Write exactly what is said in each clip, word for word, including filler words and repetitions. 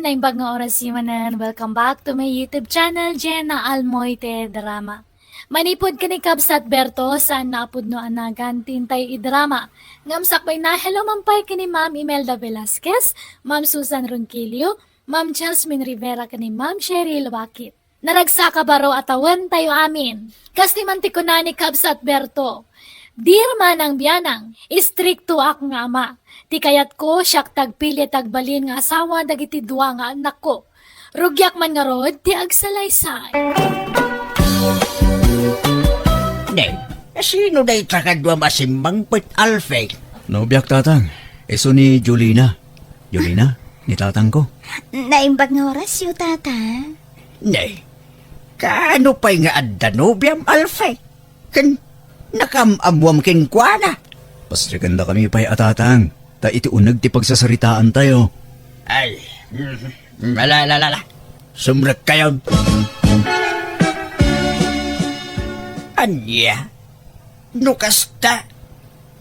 Naimbag nga oras manen, welcome back to my YouTube channel, Jenna Almoite Drama. Manipud ken ni Kabsat Berto, saan nga a pudno a nagan ti intay idrama. Ngem sakbayna, hello man pay ken ni Ma'am Imelda Velasquez, Ma'am Susan Ronquillo, Ma'am Jasmine Rivera ken ni Ma'am Cheryl Wakit. Naragsak a baro a tawettayo amin. Kas ti man ti kuna ni Kabsat Berto, "Dear Manang Bianang, istriktoak nga ama. Ti kayatko, siak ti agpili ti agbalin nga asawa dagiti dua nga annakko. Rugiak man ngarud ti agsalaysay." Ne, sino dayta kadua a simmangpet, Alfie? Nobiak, Tatang. Isu ni Jolina. Jolina, ni tatangko. Naimbag nga orasyo, Tatang. Ne, kaano pay nga adda nobiam, Alfie? Ken nakaam-ammoam kenkuana? Pasrekendakami pay a, Tatang, ta iti uneg ti pagsasaritaantayo. Ay, mm, ala, ala, ala, ala. Sumrekkayon. Ania? No kasta,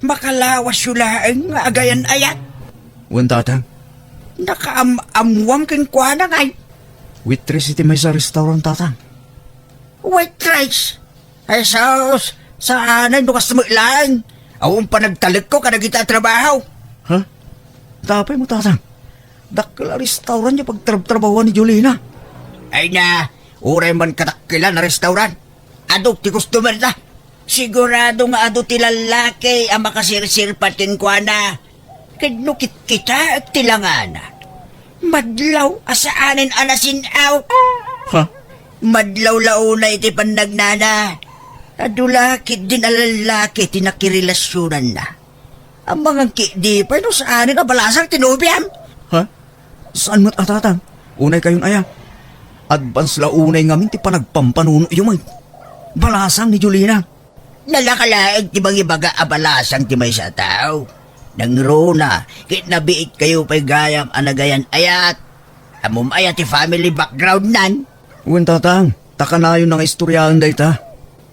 makalawasyo laeng nga agayan-ayat? Wen, Tatang. Nakaam-ammoam kenkuana ngay? Waitress iti maysa a restaurant, Tatang. Waitress? Ay, sus! Saan no kasta met laeng? Awan panagtalekko kadagiti a trabaho. Ha? Apay mo, Tatang? Dakkel a restaurant ti pagtrabtrabahuan ni Jolina. Ay na, uray man kadakkelan a restaurant. Adu ti customer da. Sigurado nga adu ti lallaki a makasirsirpat kenkuana. Ket no kitkitaek ti langana, madlaw a saanen a nasin-aw. Ha? Madlaw la unay iti pannagnana. Adu la ketdin a lallaki ti nakirelasionanna. Amangan ketdi pay no saanen a balasang ti nobiam. Ha? Saan met a, Tatang? Unaykayon aya? Advance la unay ngamin ti panagpampanunoyo met. Balasang ni Jolina. Nalaka laeng ti mangibaga a balasang ti maysa a tao. Nangruna, ket nabiitkayo pay gayam a nagayan-ayat. Ammom aya ti family background nan? Wen, Tatang, ta kanayon nga istoryaen dayta.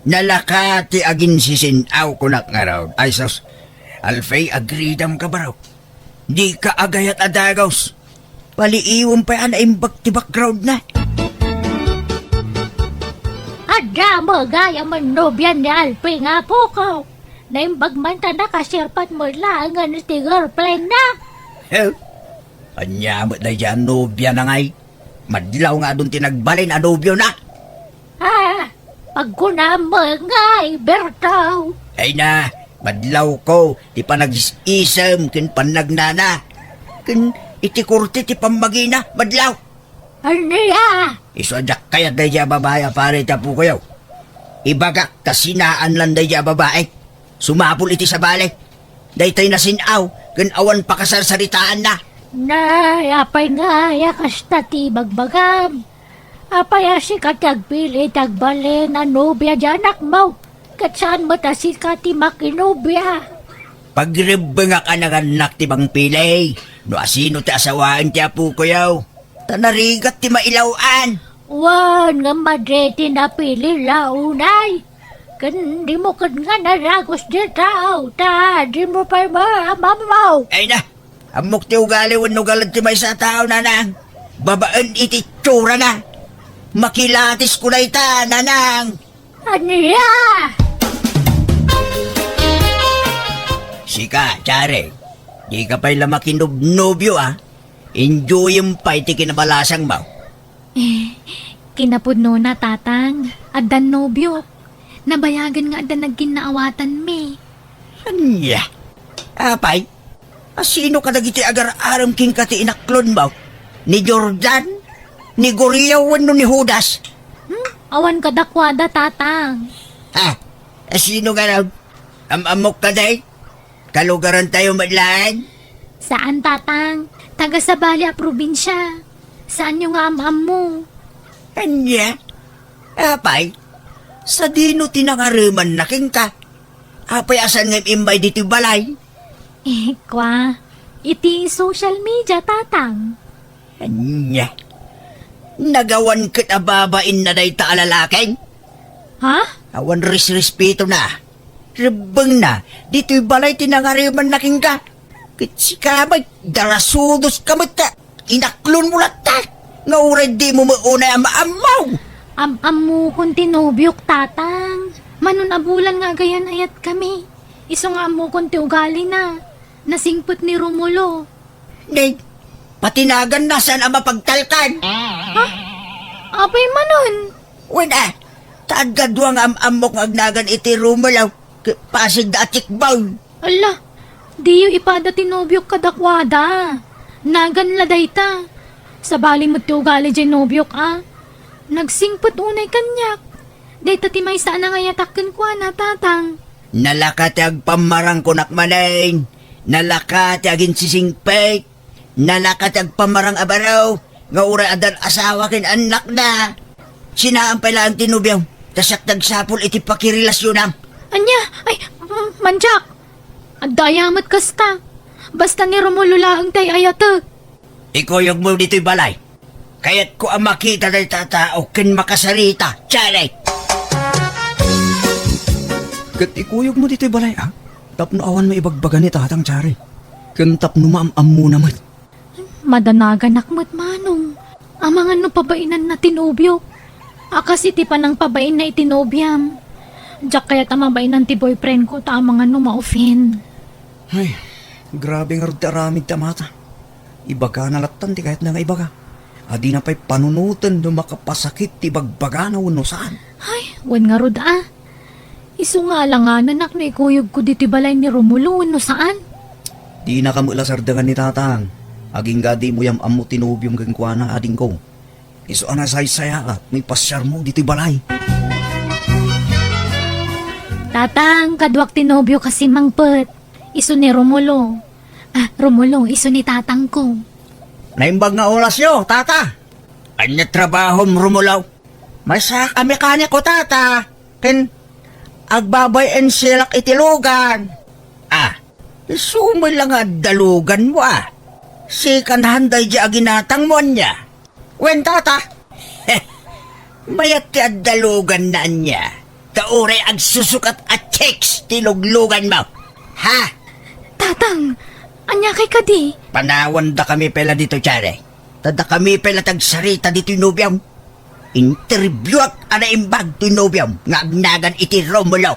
Nalaka ti aginsisin-aw kunak ngarud. Ay sus, Alfie, agridam ka, baro. Dika agayat a dagus. Paliiwem pay a naimbag ti background na. Adda met gayam a nobian ni Alfie nga apoko. Naimbag man ta nakasirpat met laengen iti girlfriend na. He? Ania met daydiay a nobiana ngay? Madlaw nga adun ti nagbalin a nobiona. Ah, pagkunam ngay, Berto. Ay na, madlawko ti panagis-isem ken pannagnana. Ken iti korte ti pammagina, madlaw. Ania? Isu a diak kayat daydiay a babai a pari ti apokoyo. Ibagak ta sinaan lan daydiay a babai. Sumapul iti sabali. Daytay nasin-aw ken awan pakasarsaritaanna. Nay, apay ngay a kasta ti ibagbagam? Apay a sika ti agpili ti agbalin a nobia ti anakmo, ket saan met a sika ti makinobia? Pagrebbengak a nagannak ti mangpili no asino ti asawaen ti apokoyo. Ta narigat ti mailaw-an. Wen, ngem madi ti napili la unay. Ken dimo ket nga naragus dita, ta dimo pay maammo. Ay na, ammok ti ugali wenno galad ti maysa a tao, nanang. Babaen iti itsurana. Makilatis ko dayta, nanang. Ania? Sika, Jare, dika pay la makinobnobio, a. Enjoyem pay ti kinabalasangmo. Eh, kinapudnona, Tatang. Addan nobiok. Nabayagen nga adda nagkinnaawatanmi. Ania? Apay? Asino kadagiti agar-arem kenka ti inaklonmo? Ni Jordan? Ni Guriyaw wenno ni Judas? Hmm? Awan kadakuada, Tatang. Ha? Asino ngarud? Am-ammok kadi? Kalugarantayo met laeng? Saan, Tatang. Taga-sabali a probinsia. Saanyo nga am-ammo. Ania? Apay? Sadino ti nangaremanna kenka? Apay a saan nga immay ditoy balay? Eh, kwa, iti social media, Tatang. Ania? Nagawan ket a babainna dayta a lalaki? Ha? Awan resrespetona. Rebbengna, ditoy balay ti nangaremanna kenka. Ket sika met, darasudoska met. Inaklonmo latta nga uray dimo met unay a maammo. Am-ammokon ti nobiok, Tatang. Mano a bulan nga agayan-ayatkami. Isu nga ammokon ti ugalina. Nasingpet ni Romulo. Nay, pati naganna saan a mapagtalkan. Ha? Apay manen? Wen a, ta adda dua nga am-ammok nga agnagan iti Romulo, ket pasigda a checkboy. Ala, diyo ipada ti nobiok kadakuada. Nagan la dayta. Sabali met ti ugali diay nobiok a. Nagsingpet unay kaniak. Dayta ti maysa a nangayatak kenkuana, Tatang. Nalaka ti agpammarang kunak manen. Nalaka ti aginsisingpet. Nalaka ti agpammarang a baro nga uray addan asawa ken annakna. Sinaam pay laeng ti nobiom, ta siak ti agsapul iti pakirelasionam. Ania? Ay, mm, mandiak. Adda aya met kasta. Basta ni Romulo laeng ti ay-ayatek. Ikuyogmo ditoy balay. Kayatko a makita dayta a tao ken makasarita. Tiyaray! Ket ikuyogmo ditoy balay, a? Tapno awan maibagbaga ni Tatang, tiyaray. Ken tapno maam-ammona met. Madanaganak met, Manong. Amangan no pabainanna ti nobiok. A kas iti panangpabainna iti nobiam. Diak kayat a mabainan ti boyfriend ko ta amangan no ma-offend. Ay, grabe ngarud ti aramid ti amata. Ibagana lattan ti kayatna nga ibaga. A dina pay panunoten no makapasakit ti ibagbagana wenno saan. Ay, wen ngarud a. Isu nga alangananak no ikuyogko ditoy balay ni Romulo wenno saan. Dinaka met la sardengan ni Tatang. Agingga dimo yam-ammo ti nobiom kenkuana, adingko. Isu a nasaysayaat no ipasiarmo ditoy balay. Tatang, kaduak ti nobio kas immangpet. Isu ni Romulo. Ah, Romulo, isu ni tatangko. Naimbag nga orasyo, tata. Ania trabahom, Romulo? Maysaak a mekaniko, tata. Ken agbabay-en siak iti lugan. Ah, isu met la nga adda luganmo, a. Second hand daydiay a ginatangmo, ania? Wen, tata. Mayat ti adda luganna, ania? Ta uray agsusukat a chicks ti lugluganmo. Ha? Tatang, ania kay kadi? Panawandakami pay la ditoy, tiyaray. Ta dakami pay la ti agsarita ditoy nobiom. Interbiuak a naimbag toy nobiom nga agnagan iti Romulo.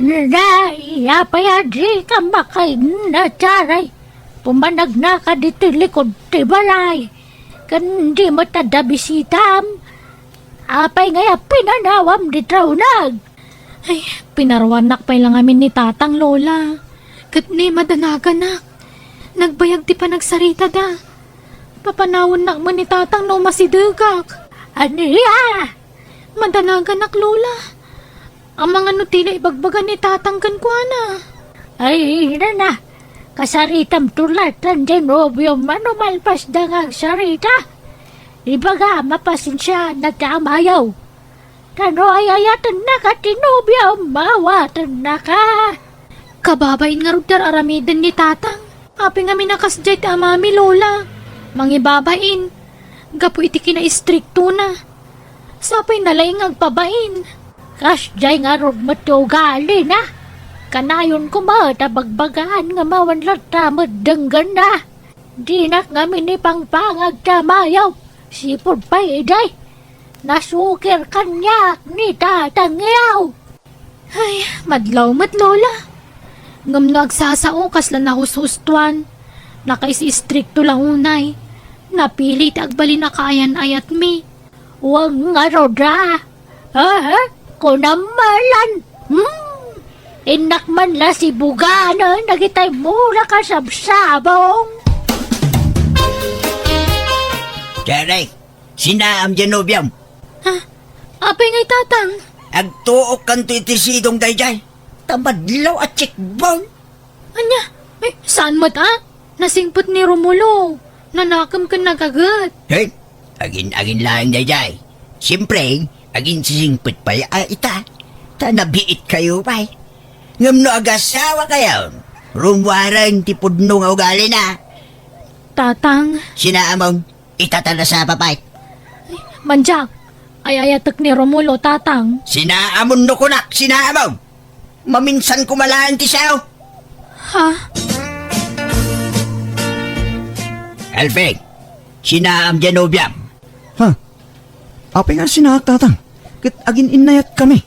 Nay, apay a dika makainna, tiyaray? Pumanagnaka ditoy likod ti balay. Ken di met adda bisitam. Apay ngay a pinanawam ditoy nag? Ay, pinaruanak pay la ngamin ni tatang, Lola. Ket ni madanaganak. Nagbayag ti panagsaritada. Papanawannak met ni tatang no umasidegak. Ania? Madanaganak, Lola. Amangan no ti la ibagbaga ni tatang kenkuana. Ay, nana, kasaritam tulatan di nobiom no malpasda nga agsarita. Ibaga, mapasensiaanna ti amayo. Ta no ay-ayatennaka ti nobiom, mawatennaka. Kababain ngarud ti ar-aramiden ni tatang. Apay ngamin a kasdiay ti amami, Lola? Mangibabain. Gapu iti kinaistriktona. Sapay na laeng nga agpabain. Kasdiay ngarud met ti ugalina. Kanayon koma ta bagbagaan nga mawan latta met denggenna. Dinak ngamin ipangpangag ti amayo. Sipud pay idi, nasukir kaniak ni tatangyo. Ay, madlaw met, Lola. Ngem no agsasao kasla nahushustoan, nakaisistrikto la unay. Napili ti agbalin a kaayan-ayatmi. Wen ngarud a. Aha? Kunam malan. Hmm. Innak man la sibuganen dagitay mura kasabsabong. Tiyaray, sinaam diay nobiom. Ha? Apay ngay, tatang? Agtuokkanto iti sidong daydiay. Ta madlaw a checkboy. Ania? Ay, saan met a? Nasingpet ni Romulo. Nanakem ken nagaget. Hey, agin-agin laeng daydiay. Siempre, aginsisingpet pay a ita. Ta nabiitkayo pay. Ngem no agasawakayo, rummuaren ti pudno nga ugalina. Tatang. Sinaamon, ita ta nasapa pay. Mandiak, ay-ayatek ni Romulo, tatang. Sinaamon no kunak, sinaamon. Maminsan koma laeng ti sao. Ha? Alfie, sinaam diay nobiam. Ha? Apay nga sinaak, Tatang? Ket agin-innayatkami.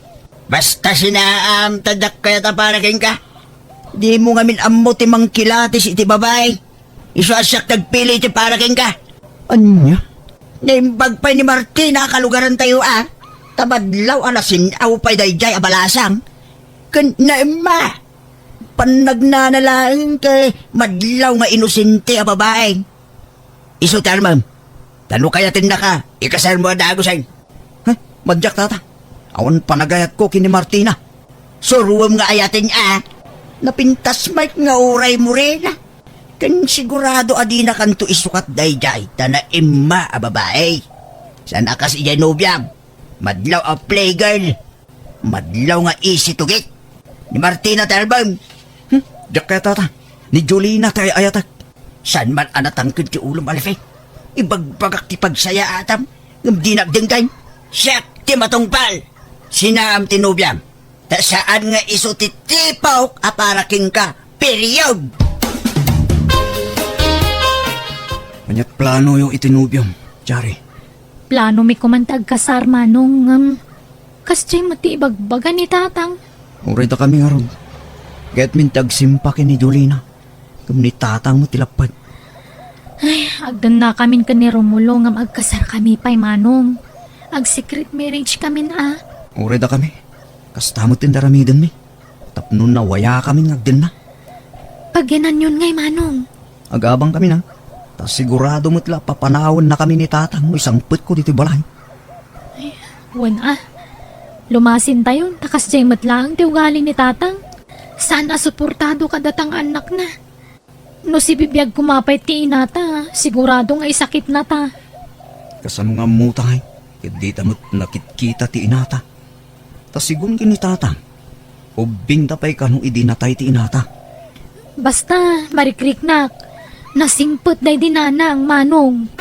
Basta sinaam, ta diak kayat a para kenka. Dimo ngamin ammo ti mangkilatis iti babai. Isu a siak nagpili iti para kenka. Ania? Naimbag pay ni Martina a kalugarantayo a. Ta madlaw a nasin-aw pay daydiay a balasang. Ken naemma. Pannagnana laeng ket madlaw nga inosente a babai. Isu ti armem. Ta no kayatennaka, ikasarmo a dagusen. He, madiak, Tata. Awan panagayatko ken ni Martina. Suroem nga ayaten a. Napintas met nga uray morena. Ken sigurado a dinakanto isukat daydiay ta naemma a babai. Saan a kas idiay nobiam. Madlaw a playgirl. Madlaw nga isi tugit. Ni Martina ti armem. Hmm? Diak kayat, Tata. Ni Jolina ti ay-ayatek. Saan man a natangked ti ulom, Alfie? Ibagbagak ti pagsayaatam, ngem dinak denggen. Siak ti matungpal. Sinaam ti nobiam. Ta saan nga isu ti tipok a para kenka. Period! Ania't planoyo iti nobiom, Jari? Planomi koman ti agkasar, Manong, ngem kasdiay met ti ibagbaga ni Tatang. Uray dakami ngarud. Kayatmin ti agsimpa ken ni Jolina. Ngem ni Tatang met ti lapped. Ay, agdennakamin ken ni Romulo ngem agkasarkami pay, Manong. Ag-secret marriage kamin a. Uray dakami. Kasta met ti aramidenmi. Tapno nawayakamin nga agdenna. Pagyananyon ngay, Manong. Agabangkamin a. Ta sigurado met la papanawennakami ni Tatang no isangpetko ditoy balay. Wen a. Lumasintayon, ta kasdiay met laeng ti ugali ni Tatang. Saan a suportado kadata nga annakna. No sibibiag koma pay ti inata, sigurado nga isakitnata. Kasano nga ammota, ay? Ket dita met nakitkita ti inata. Ta sigun ken ni Tatang, ubbingda pay kano idi natay ti inata. Basta, marikriknak, nasingpet daydi nanang, Manong.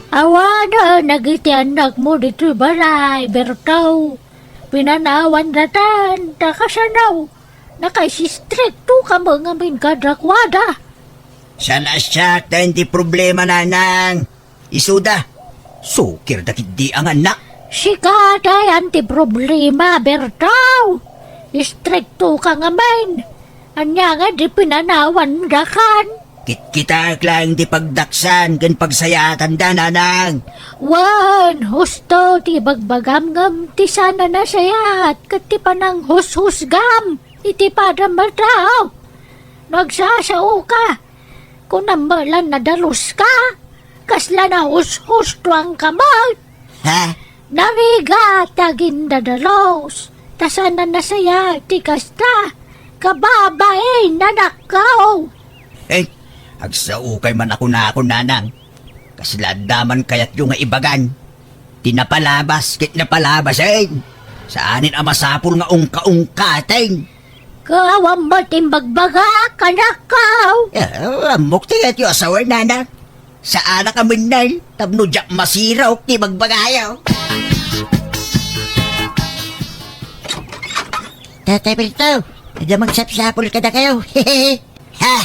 Awanen dagiti annakmo ditoy balay, Berto. Pinanawandatan, ta kasano? Nakaisistriktoka met ngamin kadakuada. Saan a siak ti problema, nanang. Isuda, sukirda ketdi a nga annak. Sika ti problema, Berto. Istriktoka ngamin. Ania nga di pinanawandakan? Kitkitaek laeng ti pagdaksan ken pagsayaatanda, nanang. Wen, husto ti ibagbagam ngem ti saan a nasayaat ket ti pananghushusgam iti padam a tao. No agsasaoka, kunam met la nadaluska, kasla nahushustoanka met. Ha? Narigat ti agindadalus, ta saan a nasayaat ti kasta, kababain, anakko. Eh, agsaokay man a kunakon, nanang. Kasla adda man kayatyo nga ibagan. Ti napalabas ket napalabasen. Saanen a masapul nga ungka-ungkaten. Ket awan met imbagbagak, anakko. Eh, ammok ti kayatyo a sawen, nanang. Saanak a mennel, tapno diak masirok ti bagbagayo. Tatay Berto, adda magsapsapul kadakayo. Ha?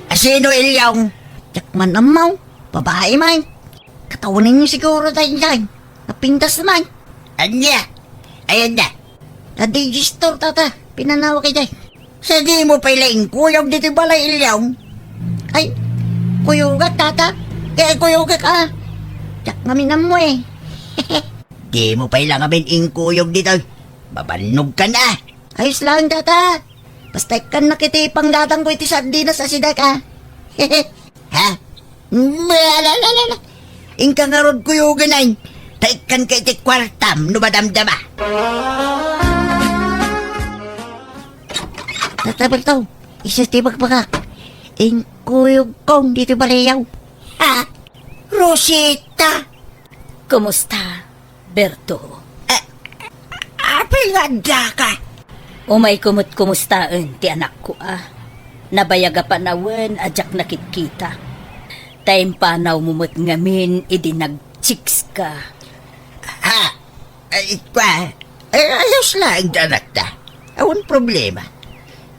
Asino, Ilyong? Diak man ammo. Babai man. Katawanenyo siguro daydiay. Napintas man. Ania? Ayan na. Adi, Gistor, tata. Pinanawa kay day. Sa di mo pay la inkuyog ditoy balay, Ilyong? Ay, kuyogak, tata. Kaya kuyogak, ah. Diak ngamin ammo, eh. Di mo pay la ngamin inkuyog ditoy. Mabannog ka na. Ayos lang, tata. Basta ikkan na kiti panggatang ko iti sardinas a sidak, ah. Ha? Inka ngarud kuyogan ay, ta ikkan ka iti kuartam no madamdama. Tata Berto, isu ti bagbagak. Inkuyog kong ditoy balayaw. Ha? Rosita! Kumusta, Berto? A-, apay nga addaka? Umayko met kumustaen ti anakko a. Nabayag a panawen a diak nakitkita. Ta impanawmo met ngamin idi nagchikska. Ha? Ay, ikwa, Eh, ayos laeng ti anakta. Awan problema.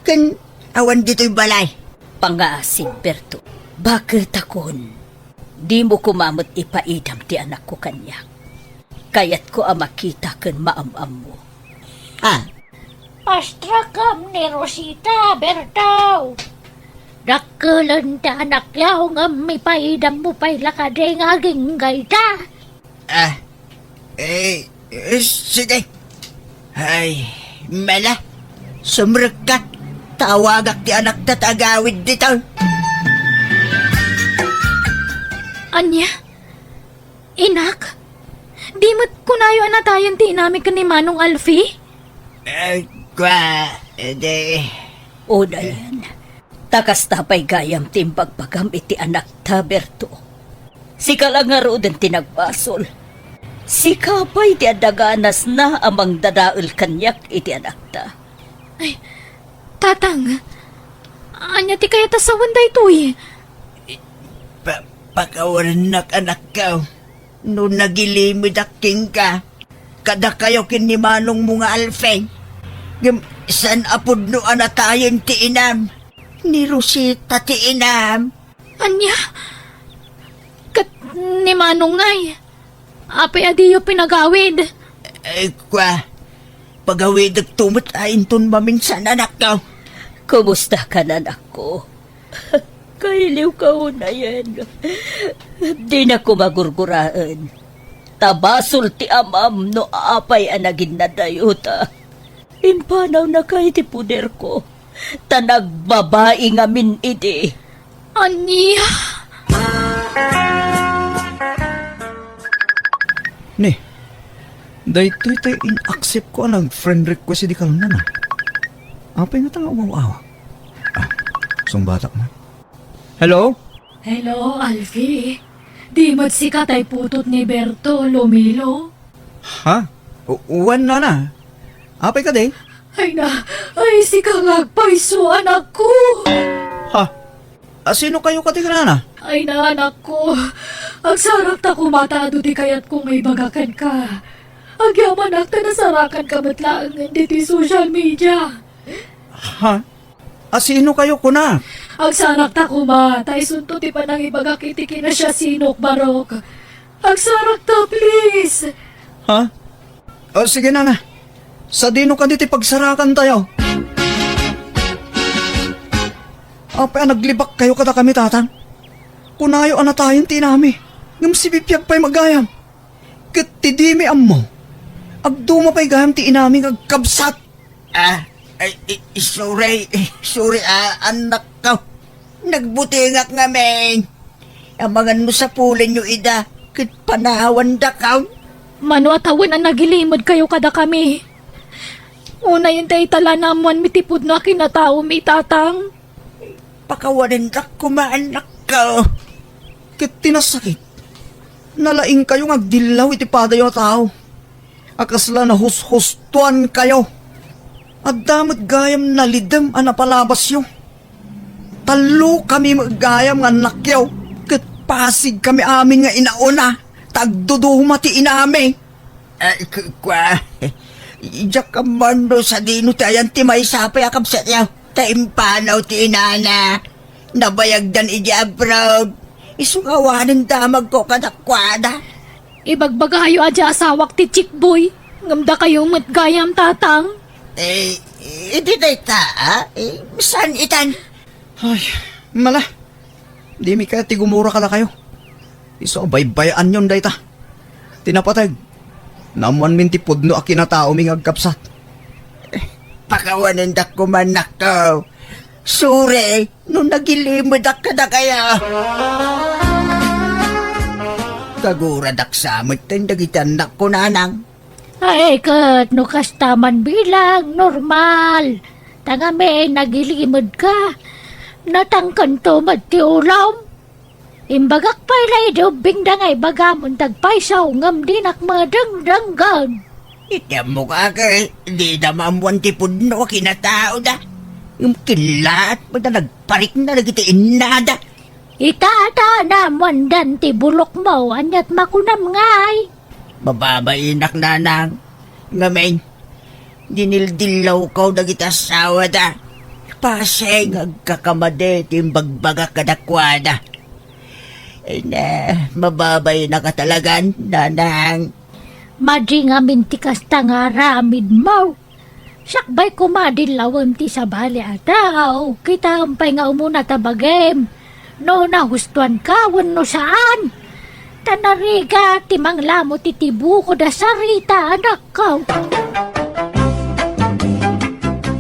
Ken awan ditoy balay. Pangngaasim, Berto. Baket a kun, dimo koma met ipaidam ti anakko kaniak. Kayatko a makita ken maam-ammo. Ha? Pastrakam ni Rosita, Berto. Dakkelen ti anakyo ngem ipaidammo pay la kadi nga agingga ita. Ah, eh, eh, sige. Ay, mala. Sumrekka. Tawagak ti anakta ta agawid ditoy. Ania? Inak? Di met kunayo a natayen ti inami ken ni Manong Alfie? Eh, kua, edi. Unayen, ta kasta pay gayam ti imbagbagam iti anakta, Berto. Sika la ngaruden ti nagbasol. Sika pay ti adda ganasna a mangdadael kaniak iti anakta. Ay, Tatang, ania ti kayat a sawen daytoy? Pa-, pakawanennak, anakko. No nagilimedak kenka, kadakayo ken ni manongmo nga Alfie, ngem saan a pudno a natayen ti inam. Ni Rosita ti inam. Ania? Ket ni Manong ngay, apay a diyo pinagawid? Ay, kua, pagawidekto met a inton maminsan, anakko. Kumusta ka, anakko? Kailiwka unayen. Dinak koma gurguraen. Ta basol ti amam no apay a naginnadayota. Impanawnaka iti poderko, ta nagbabai ngamin idi. Ania? Ni, daytoy tay in-accept ko a nag-friend request idi kalnana. Apay ngata nga umaw-awak? Ah, sungbatak na. Hello? Hello, Alfie. Di met sika tay putot ni Berto, Lumilo? Ha? U-, wen, nana. Apay kadi? Ay na, ay sika nga agpayso, anakko. Ha? A, sino kayo kadi, nana? Ay na, anakko. Agsarakta koma ta adu ti kayatko nga ibaga kenka. Agyamanak ta nasarakanka met laengen ditoy social media. Ha? A, sino kayo, kunak? Agsarakta koma, ta isunto ti panangibagak iti kinasiasinok, Barok. Agsarakta, please! Ha? O, sige, nana. Sadino kadi ti pagsarakantayo? Apay a naglibak kayo kadakami, tatang? Kunayo a natayen ti inami, ngem sibibiag pay met gayam. Ket ti dimi ammo, agduma pay gayam ti inami nga agkabsat. Ah, ay, i-, i-, sorry, eh, sorry, ah, anakko. Nagbutengak ngamin. Amangan no sapulenyo ida, ket panawandakam. Mano a tawen a nagilimed kayo kadakami? Unayen ta ita la naammoanmi ti pudno a kinataomi, Tatang. Pakawanendak koma, anakko. Ket ti nasakit, nalaingkayo nga agdillaw iti padayo a tao a kasla nahushustoankayo. Adda met gayam nalidem a napalabasyo. Tallokami met gayam nga annakyo, ket pasigkami amin nga inauna, ta agduduma ti inami. Ay, ku-, kua, diak ammo no sadino ti ayan ti maysa pay a kabsatyo. Ta impanaw ti inana. Nabayagdan idiay abroad. Isu nga awanen damagko kadakuada. Ibagbagayo a di asawak ti Chickboy, ngem dakayo met gayam, Tatang. Eh, idi dayta, ah? Eh, saan itan? Ay, mala. Dimi kayat ti gumura kadakayo. Isu a baybay-anyon dayta. Ti napateg, naammoanmin ti pudno a kinataomi nga agkabsat. Pakawanendak koma, anakko. Sorry no nagilimedak kadakayo. Kaguradak sa met dagiti annakko, nanang. Ay, ket no kasta man bilang, normal. Ta ngamin, nagilimedka. Natangkento met ti ulom. Imbagak pay la idi ubbingda nga ibagam, dagpayso, ngem dinak madengdenggen. Iti ammok, ake, dida maammoan ti pudno a kinataoda. Ngem kellaat met a nagparikna dagiti innada. Ita, ita, naammoandan ti bulokmo, aniat makunam ngay? Mababainak, nanang. Ngamin, Dinildillawko dagiti asawada. Apay nga agkakamadi ti imbagbagak kadakuada. Ay na, mababainaka talagan, nanang. Madi ngamin ti kasta nga aramidmo. Sakbay koma dillawem ti sabali a tao, kitaem pay nga umuna ta bagim no nahustuanka wenno saan. Ta narigat ti manglamo ti tibukod a sarita, anakko.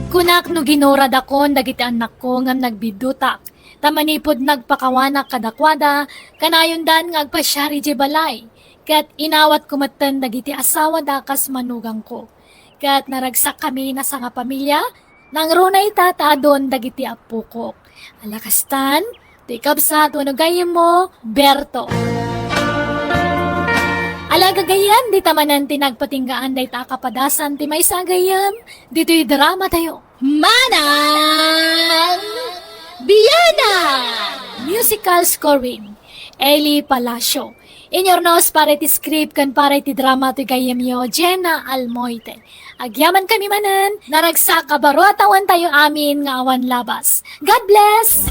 Kunak no ginuradakon dagiti annakko ngem nagbiddutak. Ta manipud nagpakawanak kadakuada, kanayondan nga agpasiar idiay balay. Ket inawatko metten dagiti asawada kas manugangko. Ket naragsakkami a sangapamilia, nangruna ita ta adun dagiti appokok. Ala kastan, ti kabsat wenno gayyemmo, Berto. Ala gagayyem, dita manen ti nagpatinggaan dayta a kapadasan ti maysa a gayyem, ditoy drama tayo. Manang Bianang! Musical scoring, Eli Palacio. Inyurnos para iti script ken para iti drama ti gayyemyo, Jenna Almoite. Agyamankami manen, naragsak a baro a tawen tayo amin nga awan labas. God bless!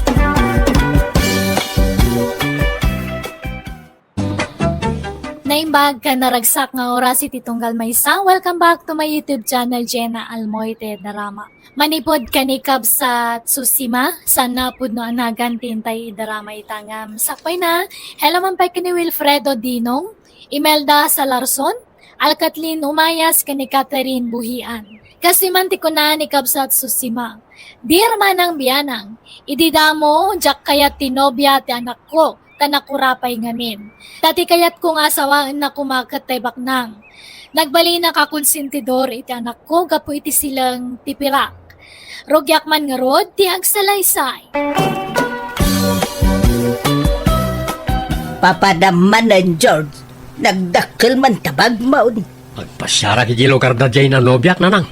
Naimbag ken naragsak nga oras iti tunggal maysa. Welcome back to my YouTube channel, Jenna Almoite Drama. Manipud ken ni Kabsat Susima, saan a pudno a nagan ti intay idarama ita ngem sakbayna, hello man pay ken ni Wilfredo Dinong, Imelda Salarson, Alcatlin Umayas ken ni Catherine Buhian. Kastoy man ti kuna ni Kabsat Susima, Dear Manang Bianang, idi damo, diak kayat ti nobia ti anakko, ta nakurapay ngamin. Ta ti kayatko nga asawaenna koma ket tay baknang. Nagbalinak a konsentidor iti anakko gapu iti sileng ti pirak. Rugiak man ngarud ti agsalaysay. Papadam manen, George. Nagdakkel man ta bagmon. Agpasiarak iti lugarda diay nanobiak, nanang.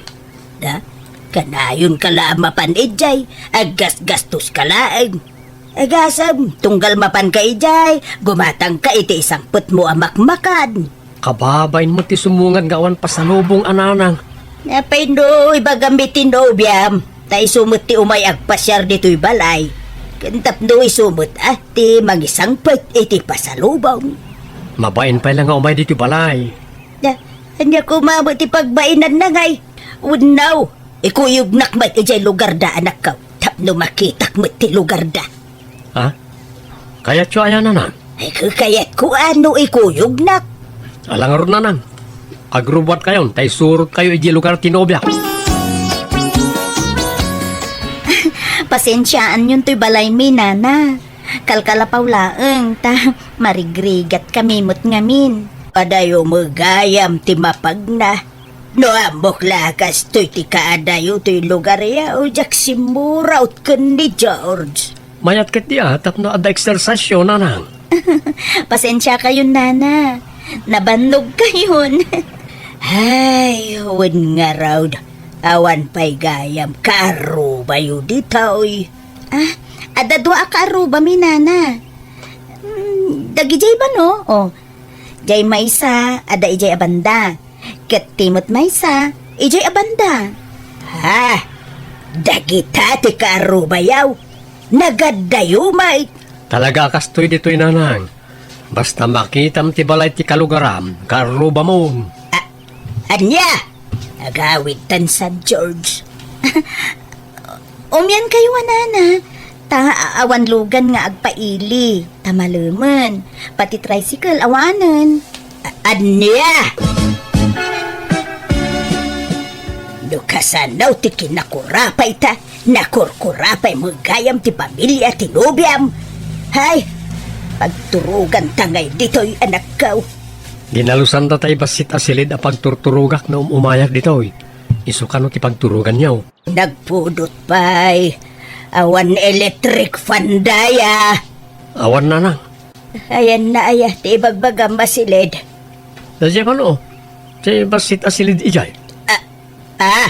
Da, kanayonka la a mapan idiay, aggasgastoska laeng. Agasem, tunggal mapanka idiay, gumatangka iti isampetmo a makmakan. Kababain met ti sumungad nga awan pasalubong a nanang. Apay no ibagam iti nobiam, ta isu met ti umay agpasiar ditoy balay. Ken tapno isu met a ti mangisangpet iti pasalubong. Mabain pay la nga umay ditoy balay. Da, ania koma met ti pagbainanna ngay? Wenno, ikuyognak met idiay lugarda, anakko, tapno makitak met ti lugarda. Ha? Kayatyo aya, nanang? Ay, kayatko a no ikuyognak. Ala ngarud, nanang. Agrubuatkayon, ta isurotkayo idiay lugar ti nobiak. Pasensiaanyon toy balaymi, nana. Kalkalapaw laeng, ta marigrigatkami met ngamin. Adayo met gayam ti mapagna. No ammok la a kastoy ti kaadayo toy lugaryo, diak simmurot ken ni George. Mayat ketdi a tapno adda eksersisyo, nanang. Pasensiakayon, nana. Nabannogkayon. Ay, wen ngarud, awan pay gayam kaarrubayo ditoy. Ah, adda dua a kaarrubami, nana. Hmm, dagidiay ba, no? Oh, diay maysa, adda idiay a banda. Ket ti met maysa, idiay a banda. Ha? Dagita ti kaarrubayo? Nagaddayo met? Talaga a kastoy ditoy, nanang. Basta makitam ti balay ti kalugaram, kaarrubamon. A-, ania? Agawidtan, San George. Umiankayo a, nana, ta a-, awan lugan nga agpaili, ta malemen, pati tricycle awanen. A-, ania? No kasano ti kinakurapay ta, nakurkurapay met gayam ti pamilia ti nobiam. Hay, pagturoganta ngay ditoy, anakko. Dinalosanda tay bassit a silid a pagturturogak no um-umayak ditoy. Isu kano ti pagturoganyo? Nagpudot pay. Awan electric fan daya. Awan, nanang. Ayanna aya ti ibagbagam a silid? Daydiay kano, ti bassit a silid idiay. Ah, ah.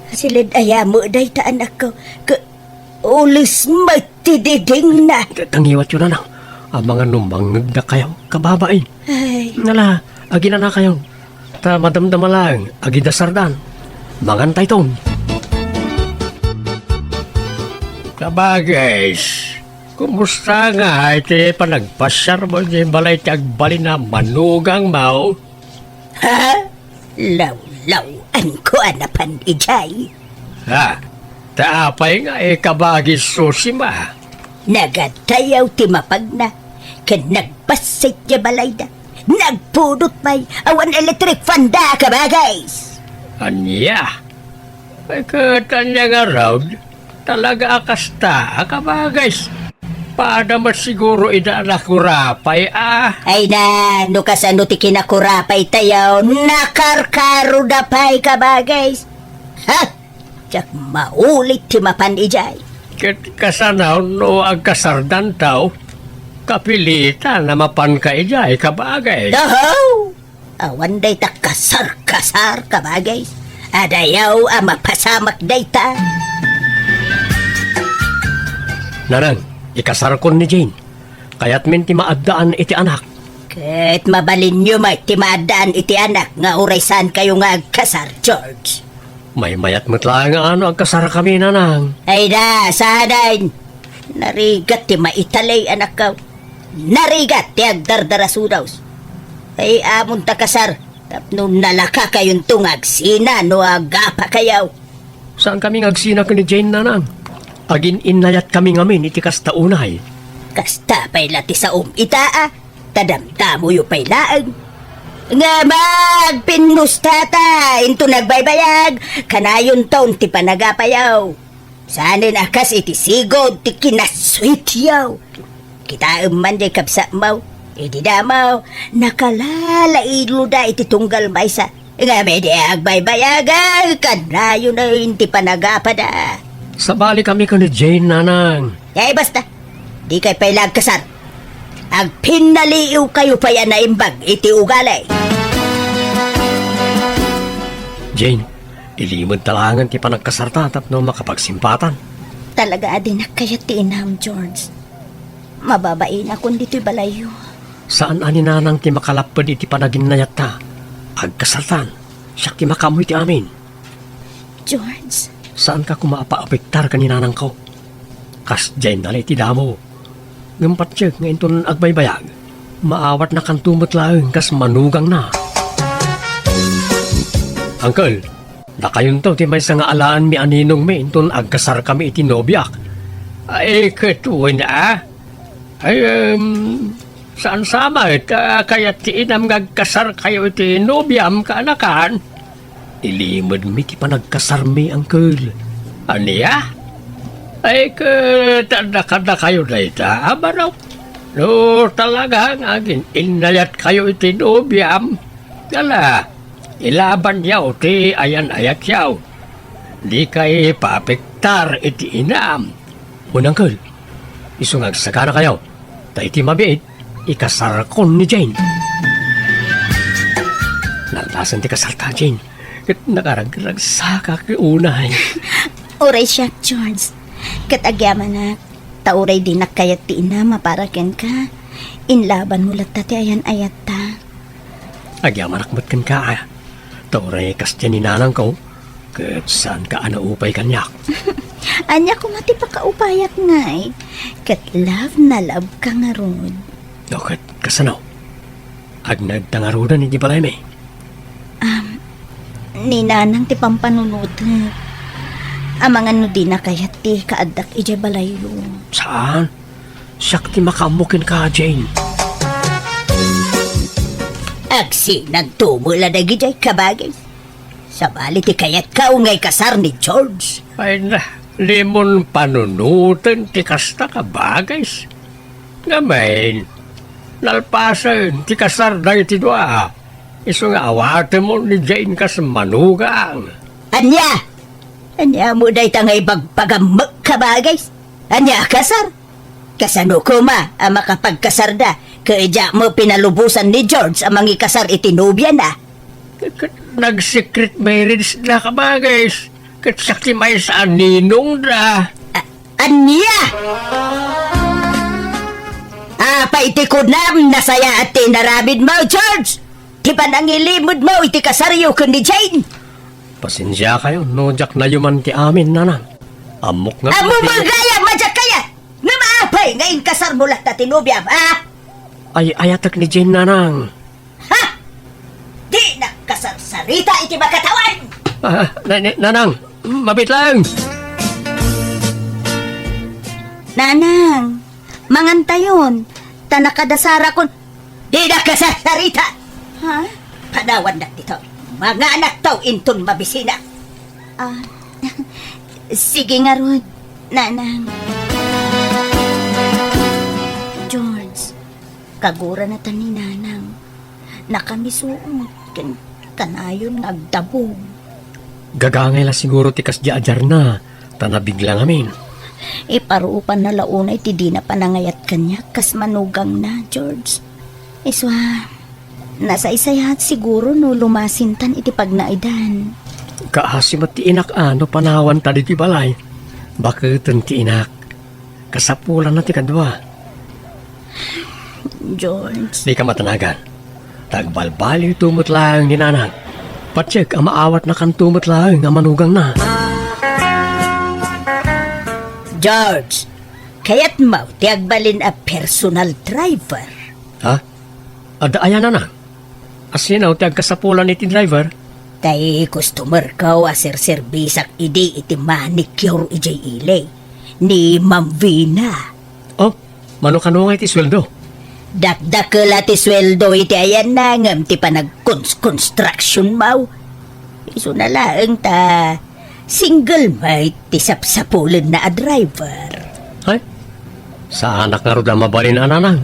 Silid aya met dayta, anakko. Ke-, ules met ti didingna. Ta-, tangiwatyo, nanang. Amangan no mangngegdakayo, kababain. Ay. Nala, aginanakayon. Ta madamdama laeng, agidasardan. Mangantayton. Kabagis, kumusta nga iti panagpasiarmo iti balay ti agbalin a manugangmo? Ha? Lawlaw-anko a napan idiay. Ha? Ta apay nga ikabagis Susima? Nagadtayaw ti mapagna, ken nagbassit ti balayda. Nagpudot pay, awan electric fan da, kabagis. Ania? Ay, ket ania ngarud? Talaga a kasta, a kabagis. Pada met siguro ida a nakurapay, a. Ay na, no kasano ti kinakurapay tayo, nakarkaro da pay, kabagis. Ha? Diak maulit ti mapan idiay. Ket kasano no agkasardanto? Kapilitan a mapanka idiay, kabagis. Oho! Awan dayta kasar-kasar, kabagis. Adayaw a mapasamak dayta. Nanang, ikasarkon ni Jane. Kayatmin ti maaddaan iti anak. Ket mabalinyo met ti maaddaan iti anak nga uray saankayo nga agkasar, George. Maymayat met laeng a no agkasarkami, Nanang. Ay da, saanen. Narigat ti maitalek, anakko. Narigat ti agdardarasudos. Ay, amonta kasar, tapno nalakakayonto nga agsina no agapakayo. Saankami nga agsina ken ni Jane, Nanang. Agin-innayatkami ngamin iti kasta unay. Kasta pay la ti saom ita, a. Ta damdamoyo pay laeng. Nga magpinnustata inton agbaybayag, kanayonton ti panagapayo. Saanen a kas iti sigud ti kinasweetyo. Kitaem man diay kabsatmo, idi damo, nakalalailo da iti tunggal maysa. Ngem idi agbaybayag, kanayonen ti panagapada. Sabalikami ken ni Jane, Nanang. Ay, basta. Dikay pay la agkasar. Agpinnaliiwkayo pay a naimbag iti ugali. Jane, ilimedta laengen ti panagkasarta tapno makapagsimpatan. Talaga a dinak kayat ti inam, George. Mababainakon ditoy balayyo. Saan a ni Nanang ti makalapped iti panaginnayatta. Agkasartan, siak ti makaammo iti amin. George? Saanka koma a paapektar ken ni Nanangko. Kasdiay nala iti damo. Ngem patiek nga inton agbaybayag, maawatnakanto met laeng kas manugangna. Uncle, dakayonto ti maysa nga alaenmi a ninongmi inton agkasarkami iti nobiak. Ay, ket wen a? Ay, em, saan sa met a kayat ti inam nga agkasarkayo iti nobiam, kaanakan? Ilimedmi ti panagkasarmi, Uncle. Ania? Ay, ket adda kadakayo dayta a barok? No talaga nga agin-innayatkayo iti nobiam, ala, ilabanyo ti ayan-ayatyo. Dikay paapektar iti inam. Wen, Uncle, isu nga agsaganakayo, ta iti mabiit, ikasarkon ni Jane. Nalpasen ti kasarta, Jane, ket nakaragragsakak unay. Uray siak, George. Ket agyamanak, ta uray dinak kayat ti inam a para kenka, inlabanmo latta ti ayan-ayatta. Agyamanak met kenka, a. Ta uray kasdiay ni nanangko, ket saanka a naupay kaniak. Ania koma ti pakaupayak ngay? Ket love na love ka ngarud. No, ket kasano? Agnaedta ngaruden iti balaymi? Am, ni nanang ti pampanunotek. Amangan no dina kayat ti kaaddak idiay balayyo. Saan? Siak ti makaammo kenka, Jane. Agsinanto met la dagidiay, kabagis. Sabali ti kayatko nga ikasar ni George. Ay na, dimon panunoten ti kasta, kabagis. Ngamin, nalpasen ti kasar dagiti dua. Isu nga awatemon ni Jane kas manugang. Ania? Ania met dayta nga ibagbagam met, kabagis? Ania a kasar? Kasano koma a makapagkasarda ket diak met pinalubosan ni George a mangikasar iti nobiana? Ket, ket nag-secret marriage da, kabagis. Ket siak ti maysa a ninongda. A-, ania? Apay ti kunam, nasayaat ti inaramidmo, George? Ti panangilimedmo iti kasaryo ken ni Jane? Pasensiakayon no diak nayuman ti amin, nanang. Ammok nga Ammom gayam a diak kayat! Ngem apay nga inkasarmo latta ti nobiam, a? Ay, ayatek ni Jane, nanang. Ha? Dinak kasarsarita iti makatawan! Ah, na-, na-, nanang, mabit laeng. Nanang, mangantayon, ta nakadasarakon. Dinak kasarsarita! Ha? Panawandak ditoy. Manganakto inton mabisina. Ah, sige ngarud, nanang. George, kaguranatan ni nanang. Nakamisuot ken kanayon nga agdabog. Gagangay la siguro ti kasdi a diarna, ta nabigla ngamin. Iparupanna la unay ti dina panangayat kaniak kas manugangna, George. Isua, nasaysayaat siguro no lumasintan iti pagnaedan. Kaasi met ti inak a no panawanta ditoy balay. Baketen ti inak. Kasapulanna ti kadua. George. Dika matanagan. Ta agbalbaliwto met laeng ni nanang. Patiek a maawatnakanto met laeng a manugangna. George, kayatmo ti agbalin a personal driver? Ha? Adda aya, nanang? Asino ti agkasapulan iti driver? Tay customer ko a serserbisak idi iti manicure idiay ili, ni Ma'am Vina. Oh, mano kano nga iti sueldo? Dakdakkel a ti sueldo iti ayanna ngem ti panagkons-construction mo. Isuna laeng ta single met ti sapsapulenna a driver. Ay, saanak ngarud a mabalin a nanang.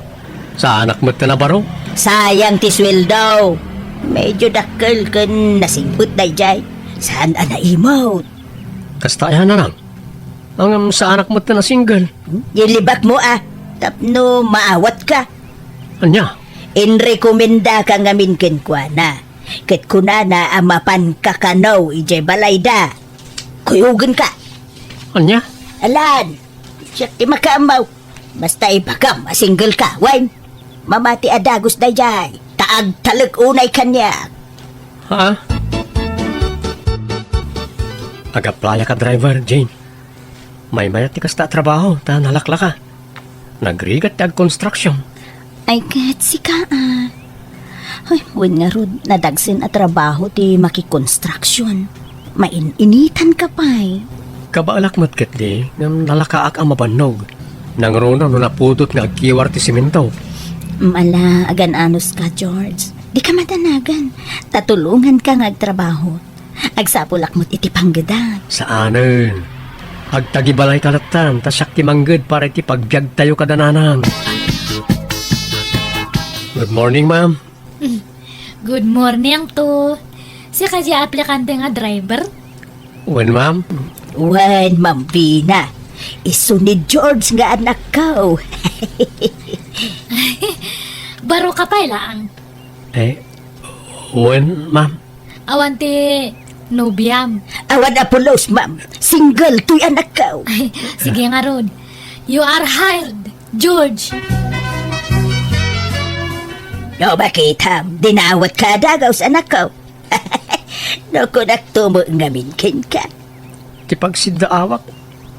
Saanak met a nabaro. Sayang ti sueldo. Medyo dakkel ken nasingpet daydiay. Saan a naimot. Kasta aya, nanang? Ngem saanak met a single. Ilibakmo a, tapno maawatka. Ania? Inrekomendaka ngamin kenkuana. Ket kunana a mapanka kano idiay balayda. Kuyogenka. Ania? Alan, siak ti makaammo. Basta ibagam a single ka, wen? Mamati a dagus daydiay, ta agtalek unay kaniak. Ha? Ag-applyak a driver, Jane. Maymayat ti kasta a trabaho, ta nalaklaka. Nagrigat ti agkonstruksyon. Ay, ket sika, a. Ay, wen ngarud, nadagsen a trabaho ti makikonstruksyon. Main-initan ka pay. Kabaelak met ketdi, ngem nalakaak a mabannog. Nangruna no napudot nga agkiwar ti semento. Mala, agan-anos ka, George. Dika madanagan. Tatulongan ka nga agtrabaho. Agsapulak met iti panggedak. Saanen. Agtagibalay ka lattan, ta siak ti mangged para iti pagbiagtayo kada nanang. Good morning, ma'am. Good morning to. Sika di aplikante nga driver? Wen, ma'am. Wen, Ma'am Vina. Isu ni George nga anakko. Baro ka pay laang. Eh, wen, ma'am. Awan ti nobiam. Awan a pulos, ma'am. Single toy anakko. Ay, sige ngarud. You are hired, George. No, makitam, dinawatka a dagus, anakko. No, kunakto met ngamin kenka. Ti pagsiddaawak,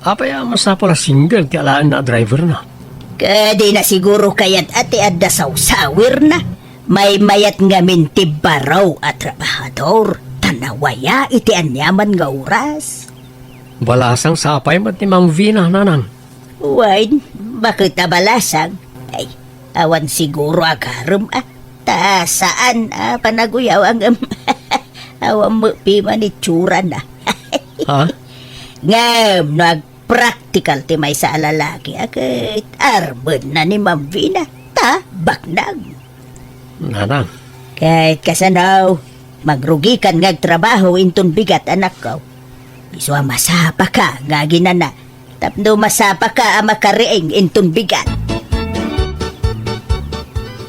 apay a masapul a single ti alaenna a driverna? Kadi na siguro kayat a ti adda sawsawirna. Maymayat ngamin ti baro a trabahador, ta nawaya iti aniaman nga oras. Balasang sapay met ni Ma'am Vina, nanang. Wen, baket a balasang? Ay, awan siguro agarem a. Ta saan a panaguyaw ngem awan met piman itsurana. Ha? Ngem no agpraktikal ti maysa a lalaki, a ket armenna ni Ma'am Vina, ta baknang. Nanang. Ket kasano, magrugikan nga agtrabaho inton bigat, anakko. Isu a masapaka nga aginana, tapno masapaka a makariing inton bigat.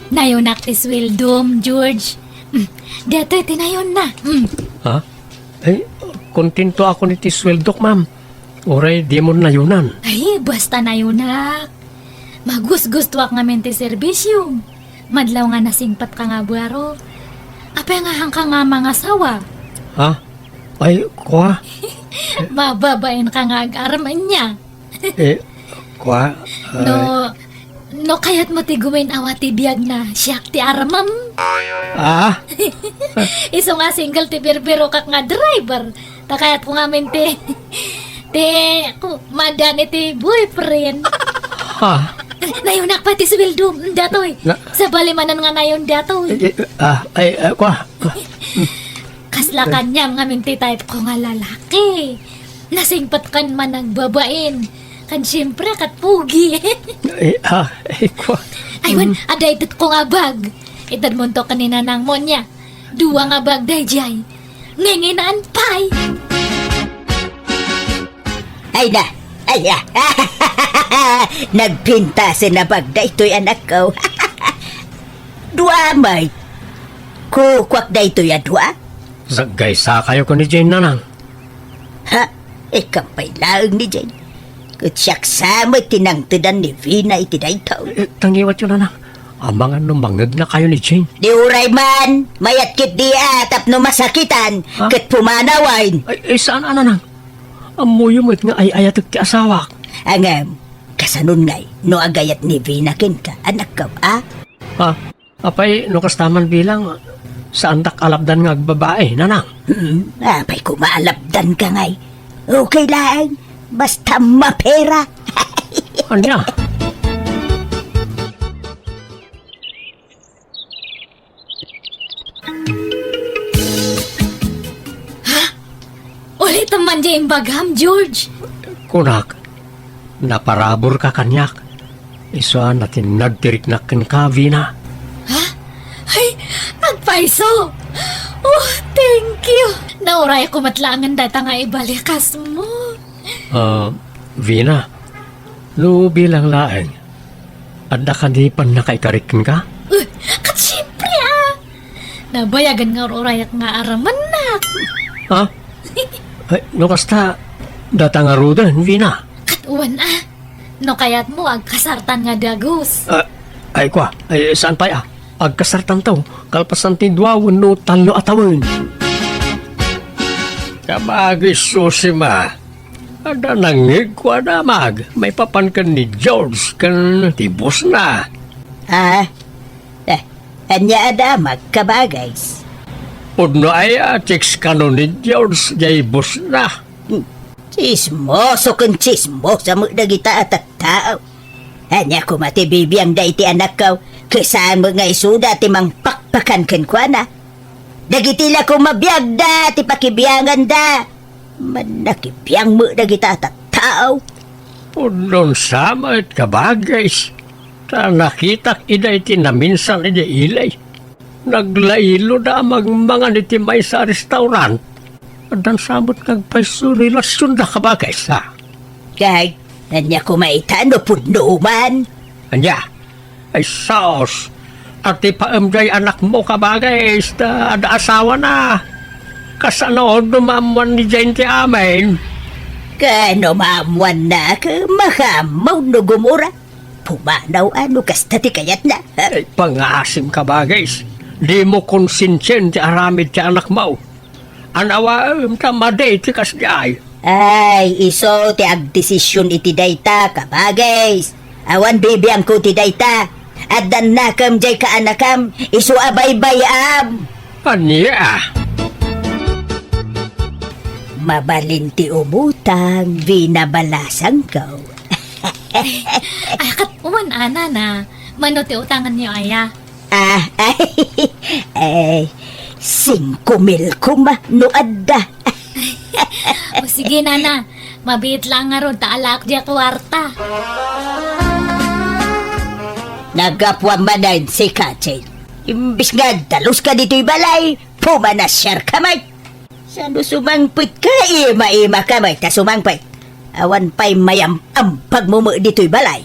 Nayunak ti sueldom, George. Mm, datoy ti nayonna. Mm. Ha? Ay, kontentoakon iti sueldok, ma'am. Uray dimon nayunan. Ay, basta nayunak. Magusgustuak ngamin ti serbisiom. Madlaw nga nasingpetka nga baro. Apay nga haanka nga mangasawa? Ha? Ay, kua? Mababain ka nga agarem ania. Eh, kua? No, Ay. No kayatmo ti gumin-awa ti biag na siak ti armem. Ah? Isu nga single ti birbirokak nga driver. Ta kayatko ngamin ti, ti, ku-, madan iti boyfriend. Ha? Nayonak pay ti suweldo, datoy. Na- Sabali manen nga nayon datoy. Eh, eh, ah, ay, ah, kua? Kasla kaniam ngamin ti type ko nga lalaki. Nasingpet ken managbabain. Ken siyempre, ket pugi. Eh, ah, eh, kua? Ay, wen, adda itedko nga bag. Itedmonto ken ni nanangmo ania. Dua nga bag daydiay. Nginginaan pay. Ay na, ay, ah. Nagpintasen a bag daytoy, anakko. Dua met. Kukuak daytoy a dua. Saggaysakayo ken ni Jane, nanang. Ha? Ikam pay laeng ni Jane. Ket siak sa met ti nangtedan ni Vina iti daytoy. Eh, tangiwatyo, nanang. Amangan no mangegnakayo ni Jane. Di uray man, mayat ketdi a tapno masakitan, Ha? ket pumanawen. Ay, ay, saan a, nanang? Ammoyo met nga ay-ayatek ti asawak. Ngem, kasanon ngay no agayat ni Vina kenka, anakko, a? Ha? Apay, no kasta man bilang, saandak a lapdan nga agbabae, nanang? Hmm, apay koma a lapdanka ngay. Okay laeng, basta mapera. Ania? Ha? Ulitem man diay imbagam, George. Kunak, naparaburka kaniak. Isu a natinnag ti riknak kenka, Vina. Ha? Ay, agpayso! Oh, thank you! Naurayakko met laengen dayta nga ibalikasmo. Ah, Vina, no bilang laeng, adda kadi pannakaikarik kenka? Eh, ket siyempre, ah! Nabayagen nga ur-urayak nga aramennak. Ha? Ay, no kasta, data ngaruden, Vina. Ket wen, ah. No kayatmo, agkasartan nga dagus. Ah, ay, kua. Ay, saan pay, ah? Agkasartanto, kalpasan ti dua wenno tallo a tawen. Kabagis, Susima. Adda nangngegko a damag maipapan ken ni George ken ti bossna. Ah, eh, ania a damag, kabagis? Pudno aya a chicks kano ni George jay bossna? Hmm. Tsismoso ken tsismosa met dagita a tattao. Ania koma ti bibiangda iti anakko, ket saan met nga isuda ti mangpakpakan kenkuana? Dagiti la koma biagda ti pakibianganda. Mannakibiang met dagita a tattao. Pudno sa met, kabagis, ta nakitak ida iti naminsan idiay ili. Naglailoda a mangmangan iti maysa a restaurant. Addan sa met nga agpayso relasionda, kabagis, a? Kay, ania koma ita no pudno man? Ania? Ay, sus! Atipaem jay anakmo, kabagis, ta adda asawana. Kasano no maammoan ni Jane ti amin? Ken no maammoanna, ket makaammo no gumura. Pumanaw a no kasta ti kayatna. Ay, pangaasim, kabagis. Dimo konsensien ti aramid ti anakmo. Anawaem ta madi ti kasdiay. Ay, isu ti agdesision iti dayta, kabagis. Awan bibiangko ti dayta. Addan nakem jay kaanakam, isu a baybay-am. Ania? Mabalin ti umutang, binabalasangko. Ay, ket uman, a, nana. Mano ti utanganyo aya? Ah, ay, ay, singko mil koma no adda. O sige, nana. Mabiit lang ngarud ta alaak diay kuarta. Nagapuam manen sika, Jane. Imbis nga agdaluska ditoy balay, pumanasiarka met. Sano sumangpetka, ima-imaka met ta sumangpet. Awan pay mayam-ambagmo met ditoy balay.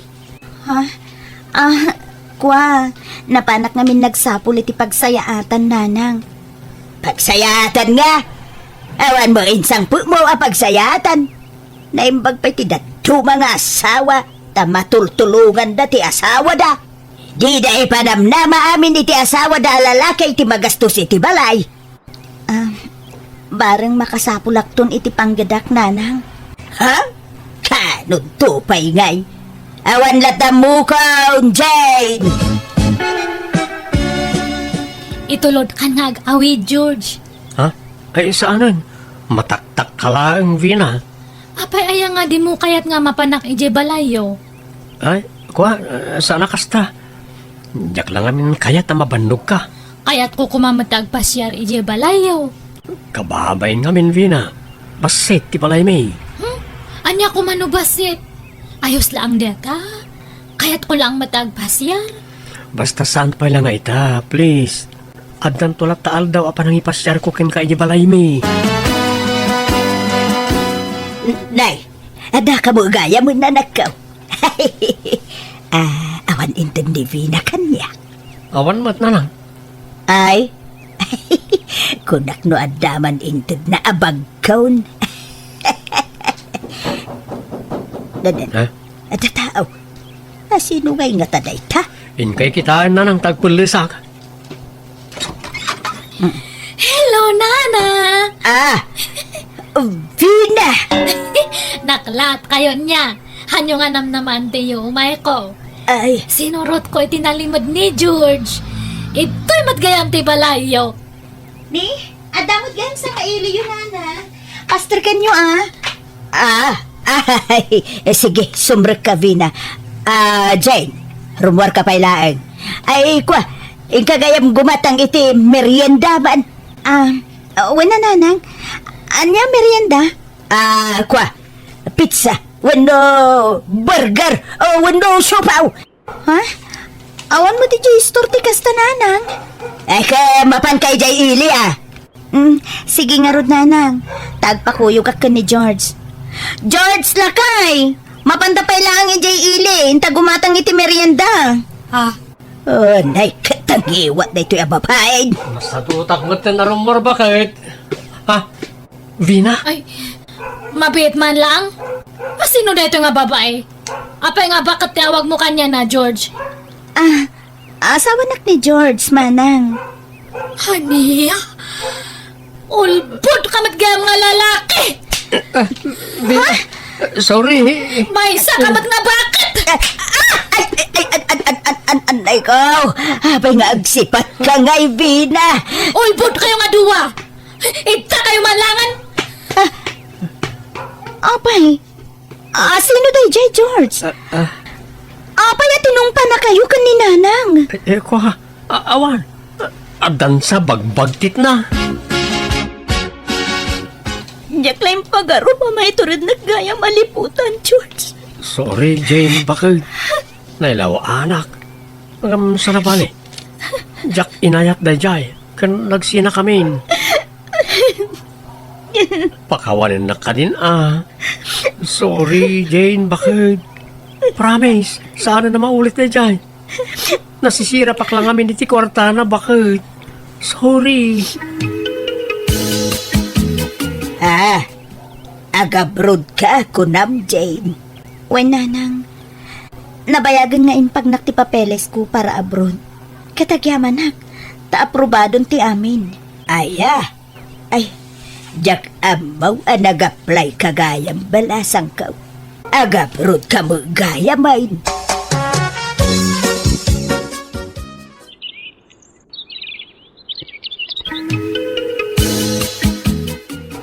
Ha? Ah, kua, napanak ngamin nagsapul iti pagsayaatan, nanang. Pagsayaatan nga? Awan met insangpetmo a pagsayaatan. Naimbag pay ti dadduma nga asawa, ta matultulonganda ti asawada. Dida ipanamnama amin iti asawada a lalaki iti magastos iti balay. Ah, Parang makasapulakton iti panggedak, nanang. Ha? Kanudto pay ngay? Awan latta mukon, Jane! Itulodkan nga ag-awid, George. Ha? Ay, saanen? Mataktak ka laeng, Vina. Apay aya nga dimo kayat nga mapanak idiay balayyo? Ay, kua, eh, saan a kasta? Diak la ngamin kayat a mabannogka. Kayatko koma met ti agpasiar idiay balayyo. Kababain ngamin, Vina. Bassit ti balaymi. Hmm? Ania koma no bassit? Ayos laeng dayta. Kayatko laeng met ti agpasiar. Basta saan pay la nga ita, please. Addanto latta aldaw a panangipasiarko kenka idiay balaymi. Nay, adda kamo gayam, nanakko. Ah, awan inted ni Vina kaniak. Awan met, nanang. Ay, kunak no adda man intedna a bagkon. Dadan. Ha? Adda tao. A, sino ngay ngata dayta? Inkay kitaen, nanang, ta agpellesak. Hello, Nana! Ah! Vina! Naklat kayo niya. Hanyo nga namnaman ti yumayko. Ay. Sinurotko iti nalimed ni George. Itoy met gayam ti balayyo. Ni, adda met gayam sanga iliyo, Nana. Pastor kenyo, ah. Ah, ay, eh, sige, sumrekka, Vina. Ah, Jane, rummuarka pay laeng. Ay, kua, inka gayam gumatang iti merienda man. Ah, wen a, nanang. Ania merienda? Ah, kua, pizza, wenno burger, o wenno siopaw. Ha? Awan met idiay istor ti kasta, nanang. Ay, ket mapanka idiay ili, ah. Mm, sige ngarud, nanang. Ta agpakuyogak ken ni George. George, lakay! Mapanta pay laeng idiay ili, inta gumatang iti merienda. Ah. Oh, nay, ket tangiwat daytoy a babaen. Masadutak met ti narummuar, baket. Ah, Vina? Ay, mabiit man laeng. A, sino daytoy nga babai? Apay nga baket ti awagmo kaniana, George? Ah, asawanak ni George, manang. Ania? Ulbod ka met gayam nga lalaki! Ah, Vina, sorry. Maysa ka met nga baket! Ah, ay, ay, ay, an, an, an, an, an, ay ko. Apay nga agsipat ka ngay, Vina. Ulbod kayo nga dua! Idta kayo man laengen! Ah, apay, ah, sino daydiay, George? Ah, ah. Apay a tinungpana kayo ken ni Nanang? Eh, eh, kua, a-, awan. Addan sa bagbagtitna. Diak la impagarup a maiturednek gayam a liputan, George. Sorry, Jane, baket. Nailawaanak. Ngem saan a bale? Diak inayat daydiay, ken nagsinakamin. Pakawanennak kadin a. Sorry, Jane, baket. Promise, saan a maulit daydiay. Nasisirapak la ngamin iti kuartana, baket. Sorry. Ah, agabroad ka, kunam, Jane? Wen, Nanang. Nabayagen nga impagnak ti papelesko para abroad. Ket agyamanak, ta aprobadon ti amin. Aya? Ay, diak ammo a nag-apply ka gayam, balasangko. Agabroad ka met gayam, ay.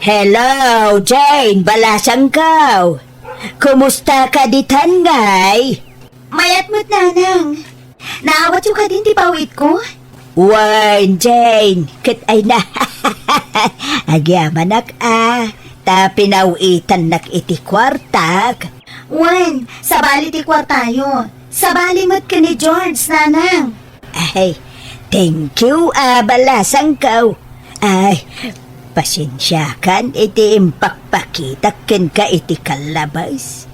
Hello, Jane, balasangko. Kumusta ka ditan, ngay? Mayat met, Nanang. Naawatyo kadin ti pawitko? Wen, Jane, ket ay na. Agyamanak a, ta pinawitannak iti kuartak. Wen, sabali ti kuartayo. Sabali met ken ni George, Nanang. Ay, thank you, a, balasangko. Ay, pasensiakan iti impakpakitak kenka iti kallabas.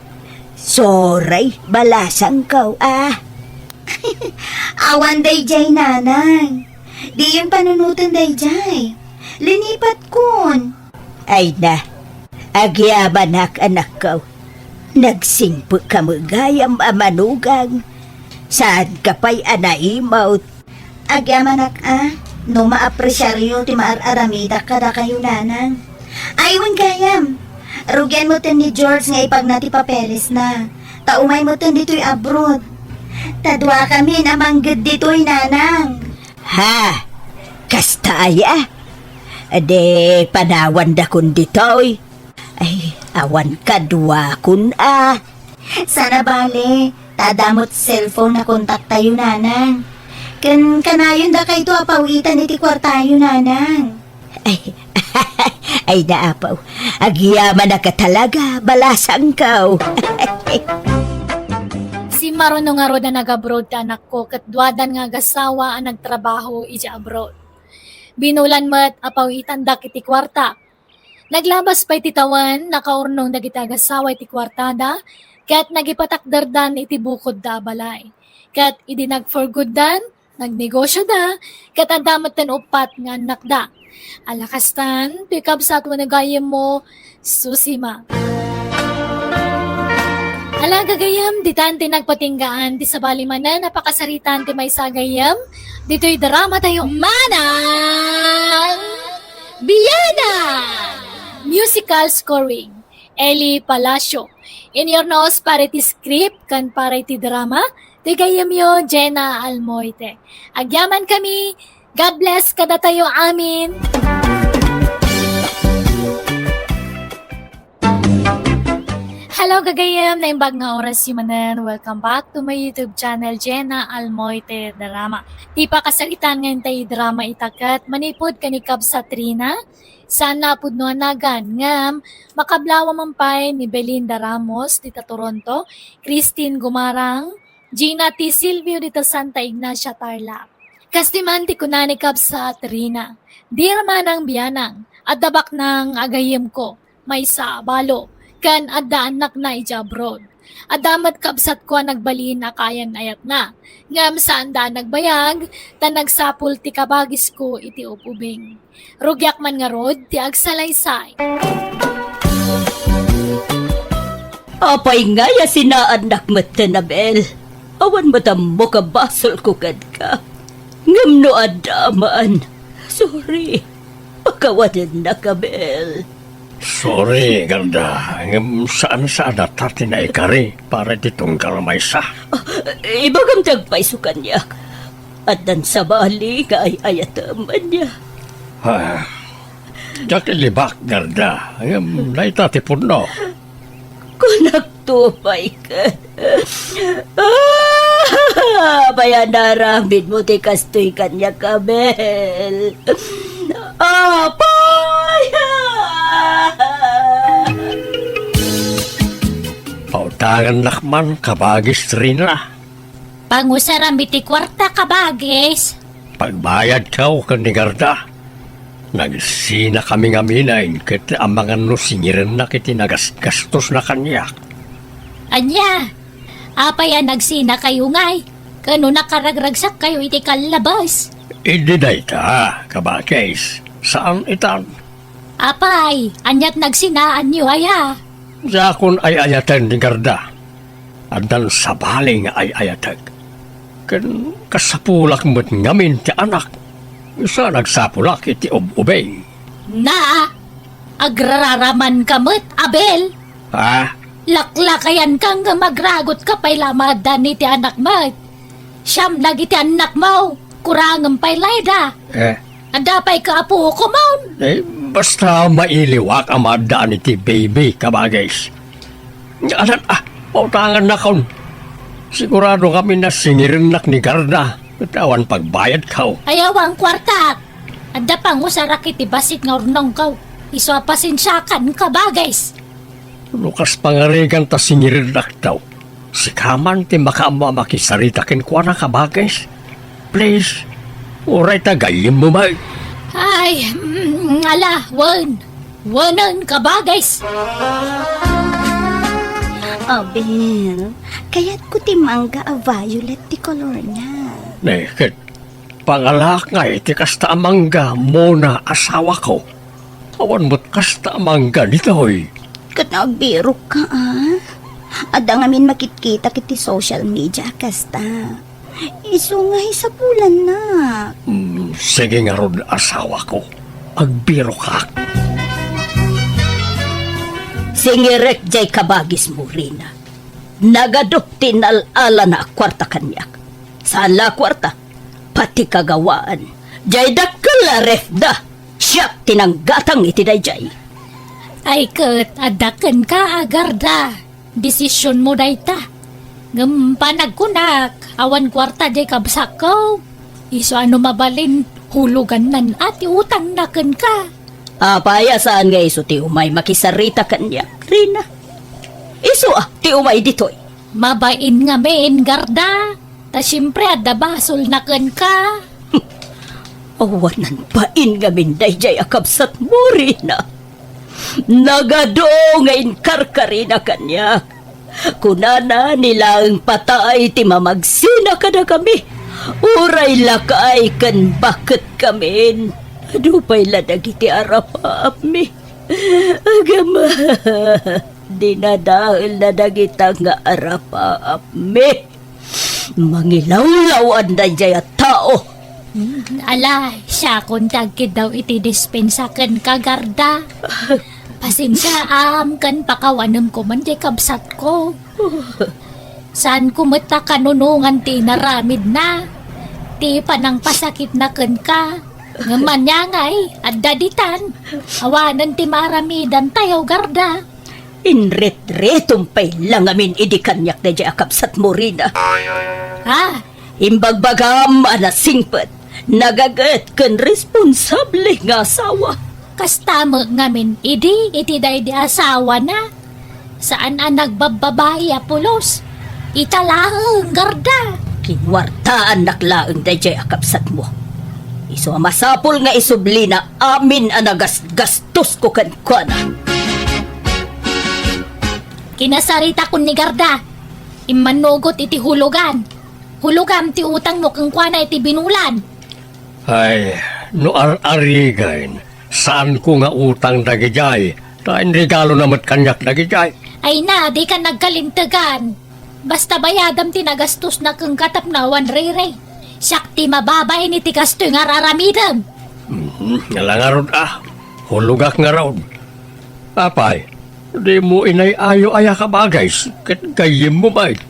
Sorry, balasangko, a. Awan daydiay, Nanang. Diyon panunoten daydiay. Linipatkon. Ay na, agyamanak, anakko. Nagsingpet ka met gayam a manugang. Saanka pay a naimut. Agyamanak a, no maapresiaryo ti maar-aramidak kadakayo, Nanang. Ay, wen gayam. Rugian metten ni George nga ipagna ti papelesna. Ta umay metten ditoy abroad. Ta duakamin a mangged ditoy, nanang. Ha? Kasta aya? Di panawandakon ditoy. Ay, awan kaduakon a. Saan a bale, ta adda met cellphone a kontaktayo, nanang. Ken kanayon dakayto a pawitan iti kuartayo, nanang. Ay, ay, naapaw. Agyamanak a talaga, balasangko. Simmaruno ngarud a nag-abroad ti anakko ket duadan nga agasawa a nagtrabaho idiay abroad. Binulan met a pawitandak iti kuarta. Naglabas pay ti tawen, nakaurnong dagiti agasawa iti kuartada, ket nagipatakderdan iti bukodda a balay. Ket idi nag-for good-dan, nagnegosioda, ket adda metten uppat nga annakda. Ala kastan, ti kabsat wenno gayyemmo, Susima. Ala, gagayyem, ditan ti nagpatinggaan ti sabali manen a pakasaritaan ti maysa a gayyem, ditoy drama tayo. Manang Biana! Musical scoring, Eli Palacio. Inyurnos para iti script ken para iti drama, ti gayyemyo, Jenna Almoite. Agyamankami, God bless kadatayo amin. Hello, gagayyem, naimbag nga orasyo manen. Welcome back to my YouTube channel, Jenna Almoite Drama. Ti pakasaritaan nga intay drama ita ket manipud ken ni Kabsat Rina, saan a pudno a nagan, ngem makablawa man pay ni Belinda Ramos dita Toronto, Christine Gumarang, Gina T. Silvio dita Santa Ignacia, Tarlac. Kas ti man ti kuna ni Kabsat Rina, "Di ra manang bianang, adda baknang a gayyemko, maysa a balo, ken adda annakna idiay abroad. Adda met kabsatko a nagbalin a kaayan-ayatna, ngem saanda a nagbayag, ta nagsapul ti kabagisko iti ub-ubing. Rugiak man ngarud ti agsalaysay." Apay ngay a sinaannak metten, Abel? Awan met ammok a basolko kenka. Ngem no adda man, sorry. Pakawadennak, Abel. Sorry, Gerda. Ngem saan-saan a ta ti naikari para iti tunggal a maysa. Ah, ibagam ti agpayso kaniak. Addan sabali nga ay-ayatem, ania? Ah, diak ilibak, Gerda. Ngem dayta ti pudno. Kunakto pay ket. Ah, apay a naaramidmo ti kastoy kaniak, Abel? Apay! Pautangannak man, kabagis Rina. Pangusaram iti kuarta, kabagis. Pagbayadko ken ni Gerda. Nagsinakami ngamin ket amangan no singirennak iti nagasgastosna kaniak. Ania? Apay a nagsinakayo ngay? Ken no nakaragragsakkayo iti kallabes? Idi dayta, kabagis, saan itan. Apay, aniat nagsinaanyo aya? Diakon ay-ayaten ni Gerda. Addan sabali nga ay-ayatek. Ken kasapulak met ngamin ti anak. Isu a nagsapulak iti ub-ubing. Na, agrararamanka met, Abel. Ha? Laklakayanka ngem agragutka pay la a maaddan iti anak met. Siam dagiti annakmo, kurangem pay layda. Eh? Adda pay kaapukomon. Eh, basta mailiwak a maaddaan iti baby, kabagis. Adan, ah, pautangannakon. Sigurado ngamin a singirennak ni Gerda, ket awan pagbayadko. Ayaw a kuartak. Adda pangusarak iti bassit nga urnongko. Isu a pasensiakan, kabagis. No kas pangarigan ta singirennak daw, sika man ti makaammo a makisarita kenkuana, kabagis. Please, uray ta gayyemmo met. Ay, mm, ala, wen. Wenen, kabagis. Abel, kayatko ti mangga a violet ti kolorna. Ne, ket pangalaak ngay ti kasta a mangga, Mona, asawako. Awan met kasta a mangga ditoy. Ket agbirokka, a? Adda ngamin makitkitak iti social media a kasta. Isu nga isapulannak. Mm, sige ngarud, asawako. Agbirokak. Singirek jay kabagis mo, Rina. Nagadu ti nal-alana a kuarta kaniak. Saan la a kuarta, pati kagawaan. Jay dakkel a refda, siak ti nanggatang iti dayjay. Ay ket, adda kenka a Garda. Desisionmo dayta. Ngem panagkunak, awan kuarta jay kabsatko. Isu a no mabalin, hulugannan a ti utangna kenka. Apay a saan nga isu ti umay makisarita kaniak, Rina? Isu a ti umay ditoy. Mabain ngamin, Garda. Ta siempre, adda basolna kenka. Awanan bain ngamin dayjay a kabsatmo, Rina. Nagadu nga inkarkarina kaniak. Kunana, ni laeng patay ti mamagsina kadakami. Uray lakay ken baketkamin. Adu pay la dagiti arapaapmi. Agama, dinadaelna dagita nga arapaapmi. Mangilawlaw-an dayjay a tao. Hmm, ala, siakon ti agkiddaw iti dispensa kenka, Garda. Pasensiaam ken pakawanem koman jay kabsatko. Saanko met a kanunongan ti inaramidna, ti panangpasakitna kenka. Ngem ania ngay, adda ditan. Awanen ti maaramidantayo, Garda. Inritritm pay la ngamin idi kaniak dayjay a kabsatmo, Rina. Ah, imbagbagam a nasingpet, nagaget ken responsable nga asawa. Kasta met ngamin idi iti daydi asawana. Saan a nagbabbabai a pulos. Ita laeng, Garda. Kinuartaannak laeng dayjay a kabsatmo. Isu a masapul nga isublina amin a nagasgastosko kenkuana. Kinasaritakon ni Garda. Immannugot iti hulugan. Hulogam ti utangmo kenkuana iti binulan. Ay, no ar-arigen, saanko nga utang dagijay, ta inregalona met kaniak dagijay. Ay na, dika nagkalintegan. Basta bayadam ti nagastosna kenka tapno awan riri. Siak ti mababain iti kastoy nga ar-aramidem. Mhm, ala ngarud a, hulogak ngarud. Apay, dimo inay-ayo aya kabagis, ket gayyemmo met.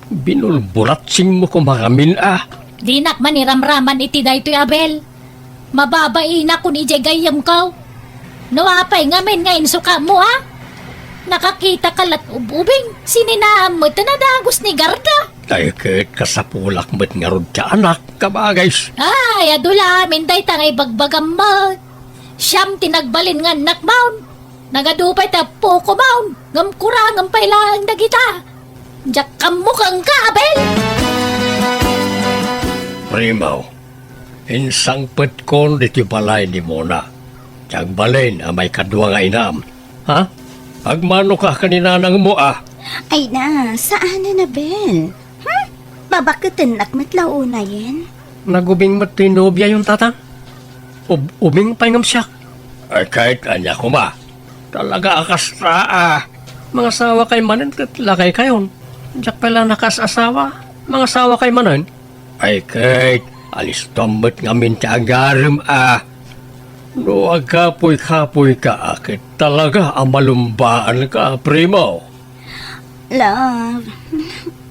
Binulbulatsingmo koma ngamin a. Dinak maniramraman iti daytoy, Abel. Mababainak kun idiay gayyemko. No apay ngamin nga insukatmo a? Nakakitaka la't ub-ubing, sininaam met a dagus ni Garda. Ay ket kasapulak met ngarud ti anak, kabagis. Ay, adu la amin dayta nga ibagbagam met. Siam ti nagbalin nga annakmon. Nagadu pay ti appokomon, ngem kurangem pay laeng dagita. Diak ammo kenka, Abel! Primo, insangpetkon ditoy balay ni Mona. Ti agbalin a maikadua nga inam. Ha? Agmanoka ken ni nanangmo a? Ay na, saanen, Abel. Hmm? Babaketennak met la unayen. Nagubing met toy nobiayon, Tatang. Ub-, ubing pay ngem siak. Ay, ket ania koma? Talaga a kasta a. Mangasawakay manen ket lakaykayon. Diak pay la nakaas-asawa. Mangasawakay manen. Ay, ket alistuam met ngamin ti agarem a. No agkapuy-kapuyka a, ket talaga a malumbaanka, Primo. Love,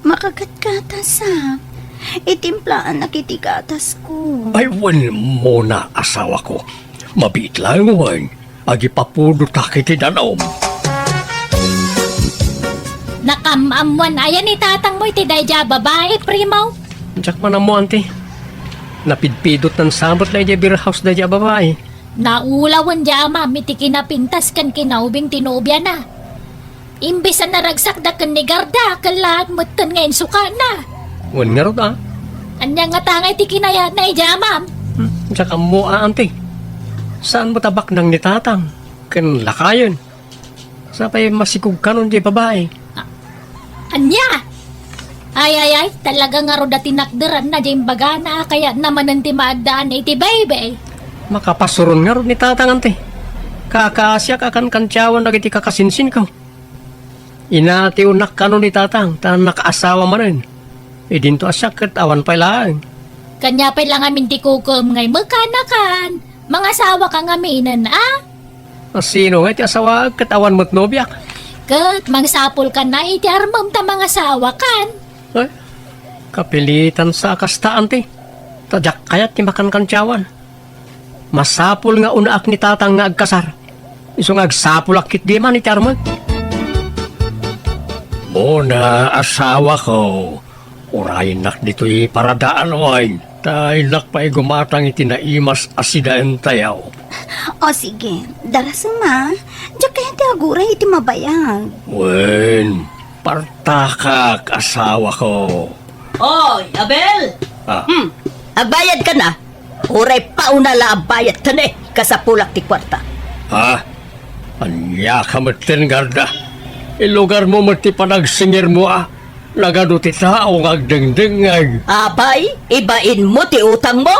makagatkatasak. Itimplaannak iti gatasko. Ay, wen, Mona, asawako. Mabiit laeng wen. Agipapudotak iti danum. Nakam-ammoan aya ni tatangmo iti daydiay a babai, Primo? Diak man ammo, Auntie. Napidpidotnan sa met la idiay beer house daydiay a babai. Naulawen di amam iti kinapintas ken kinaubing ti nobiana. Imbes a naragsakda ken ni Garda, kellaat metten nga insukatna. Wen ngarud a. Ania ngata ngay ti kinayatna idiay amam? Hmm, diak ammo a, Auntie. Saan met a baknang ni Tatang ken lakayen? Sapay masikog kanon diay babai. A-, ania? Ay, ay, ay, talaga ngarud a tinakderanna diay imbagana a kayatna manen ti maaddaan iti baybay. Makapasuron ngarud ni Tatang, Auntie. Kakaasiak a kankantiawan dagiti kakasinsinko. Inatiwnak kano ni Tatang ta nakaasawa manen. Idinto a siak ket awan pay laeng. Kania pay la ngamin ti kukuem nga imekanakan. Mangasawaka ngaminen a? A, sino ngay ti asawaek ket awan met nobiak? Ket mangsapulkan iti armem ta mangasawakan. Ay, kapilitan sa a kasta, anti. Ta diak kayat ti makankantiawan. Masapul nga unaak ni tatang nga agkasar. Isu nga agsapulak ketdi man iti armek. Mona, asawako, urayennak ditoy paradaan wen, ta innak pay gumatang iti naimas a sidaentayo. O sige, darasem a. Diak kayat ti aguray iti mabayag. Wen, partakak, asawako. Oy, Abel! Ah. Hmm, agbayad ka na? Uray pauna la a bayad, tane, kasapulak ti kuarta. Ha? Ania ka metten, Garda? Ilugarmo met ti panagsingirmo a. Nagadu ti tao nga agdengdengngeg. Apay, ibainmo ti utangmo?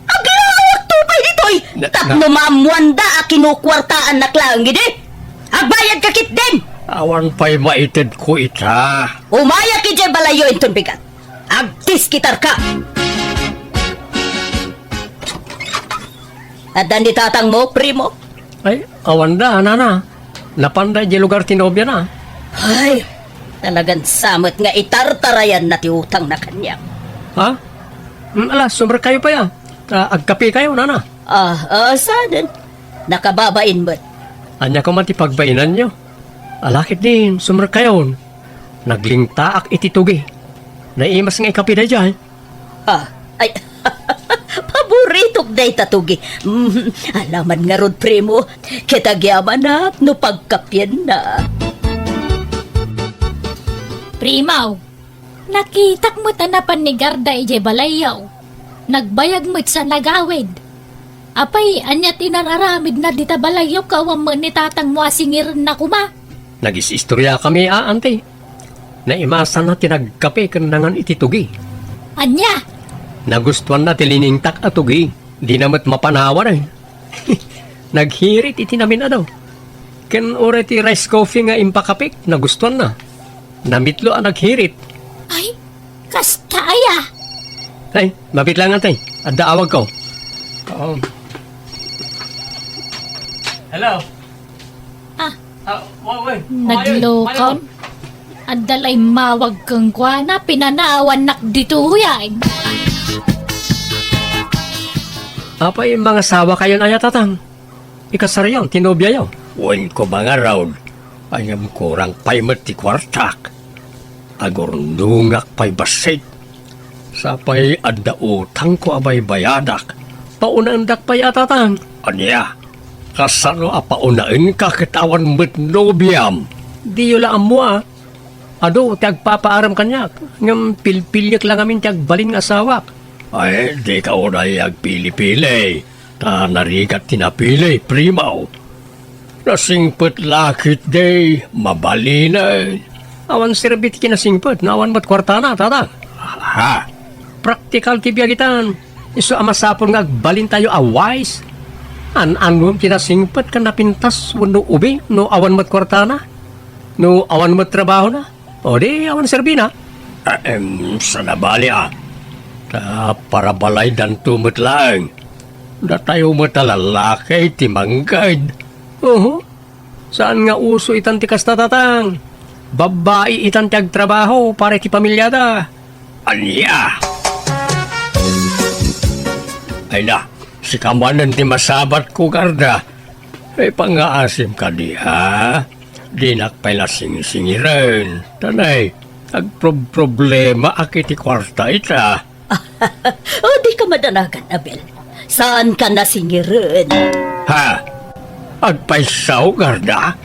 Aglawakto pay ditoy. Na, tapno na- maammoanda a kinukuartaannak laeng idi. Agbayad ka ketdin. Awan pay maitedko ita. Umayak idiay balayyo inton bigat. Agtiskitarka! Adda ni tatangmo, primo? Ay, awanda, nana. Napanda idiay lugar ti nobiana. Ay, talagan sa met nga itartarayanna ti utangna kaniak. Ha? Mm, ala, sumrekkayo pay a. Ah, agkapekayo, nana. Ah, ah, saanen? Nakababain met. Ania koma ti pagbainanyo? Ala ketdin, sumrekkayon. Naglingtaak iti tugi. Naimas nga ikape daydiay. Ah, ay, paboritok dayta tugi. Mm, alaman ngarud, primo, ket agyamanak no pagkapienna. Primo, nakitak met a napan ni Garda idiay balayyo. Nagbayag met sa nagawid. Apay, ania ti inar-aramidna dita balayyo ket awan met ni tatangmo a singirenna koma? Nagis-istoriakami a, anti. Naimasanna ti nagkape ken nangan iti tugi. Ania? Nagustuanna ti liningtak a tugi. Dina met mapanawan, eh. Naghirit iti namin-adu. Ken uray ti rice coffee nga impakapek, nagustuanna. Namitlo a naghirit. Ay, kasta aya? Ay, mabit lang, anti. Adda awagko. Oo. Hello? Ah. Ah, wa-, wa-, Naglokon? Adda la immawag kenkuana, pinanawannak ditoy. Apay, mangasawakayon aya, tatang? Ikasaryo ti nobiayo? Wen ko mangarud, ngem kurang pay met ti kuartak. Agurnongak pay bassit. Sapay adda utangko a baybayadak. Paunaendak pay a, tatang. Ania? Kasano a paunaenka ket awan met nobiam? Diyo la ammo a. Adu ti agpapaaram kaniak, ngem pilpiliek la ngamin ti agbalin nga asawak. Ay, dika unay agpili-pili. Ta narigat ti napili, primo. Nasingpet la ketdi, mabalinen. Awan serbi ti kinasingpet no awan met kuartana, tatang. Ha? Praktikal ti biag itan. Isu a masapul nga agbalintayo a wise. An-anuem ti nasingpet ken napintas wenno ubing no awan met kuartana? No awan met trabahona? O di, awan serbina. Ahem, saan a bali a. Ta parabalaydanto met laeng. Datayo met a lalaki ti mangged. Oho. Saan nga uso itan ti kasta, tatang. Babbai itan ti agtrabaho para iti pamiliada. Ania? Ay na, sika manen ti masabatko, Garda. Ay, pangngaasim kadi, ha? Dinak pay la singsingiren. Tanay, agprob-problema ak iti kuarta ita. O, dika madanagan, Abel. Saanka nasingiren. Ha? Agpaysaw, Garda?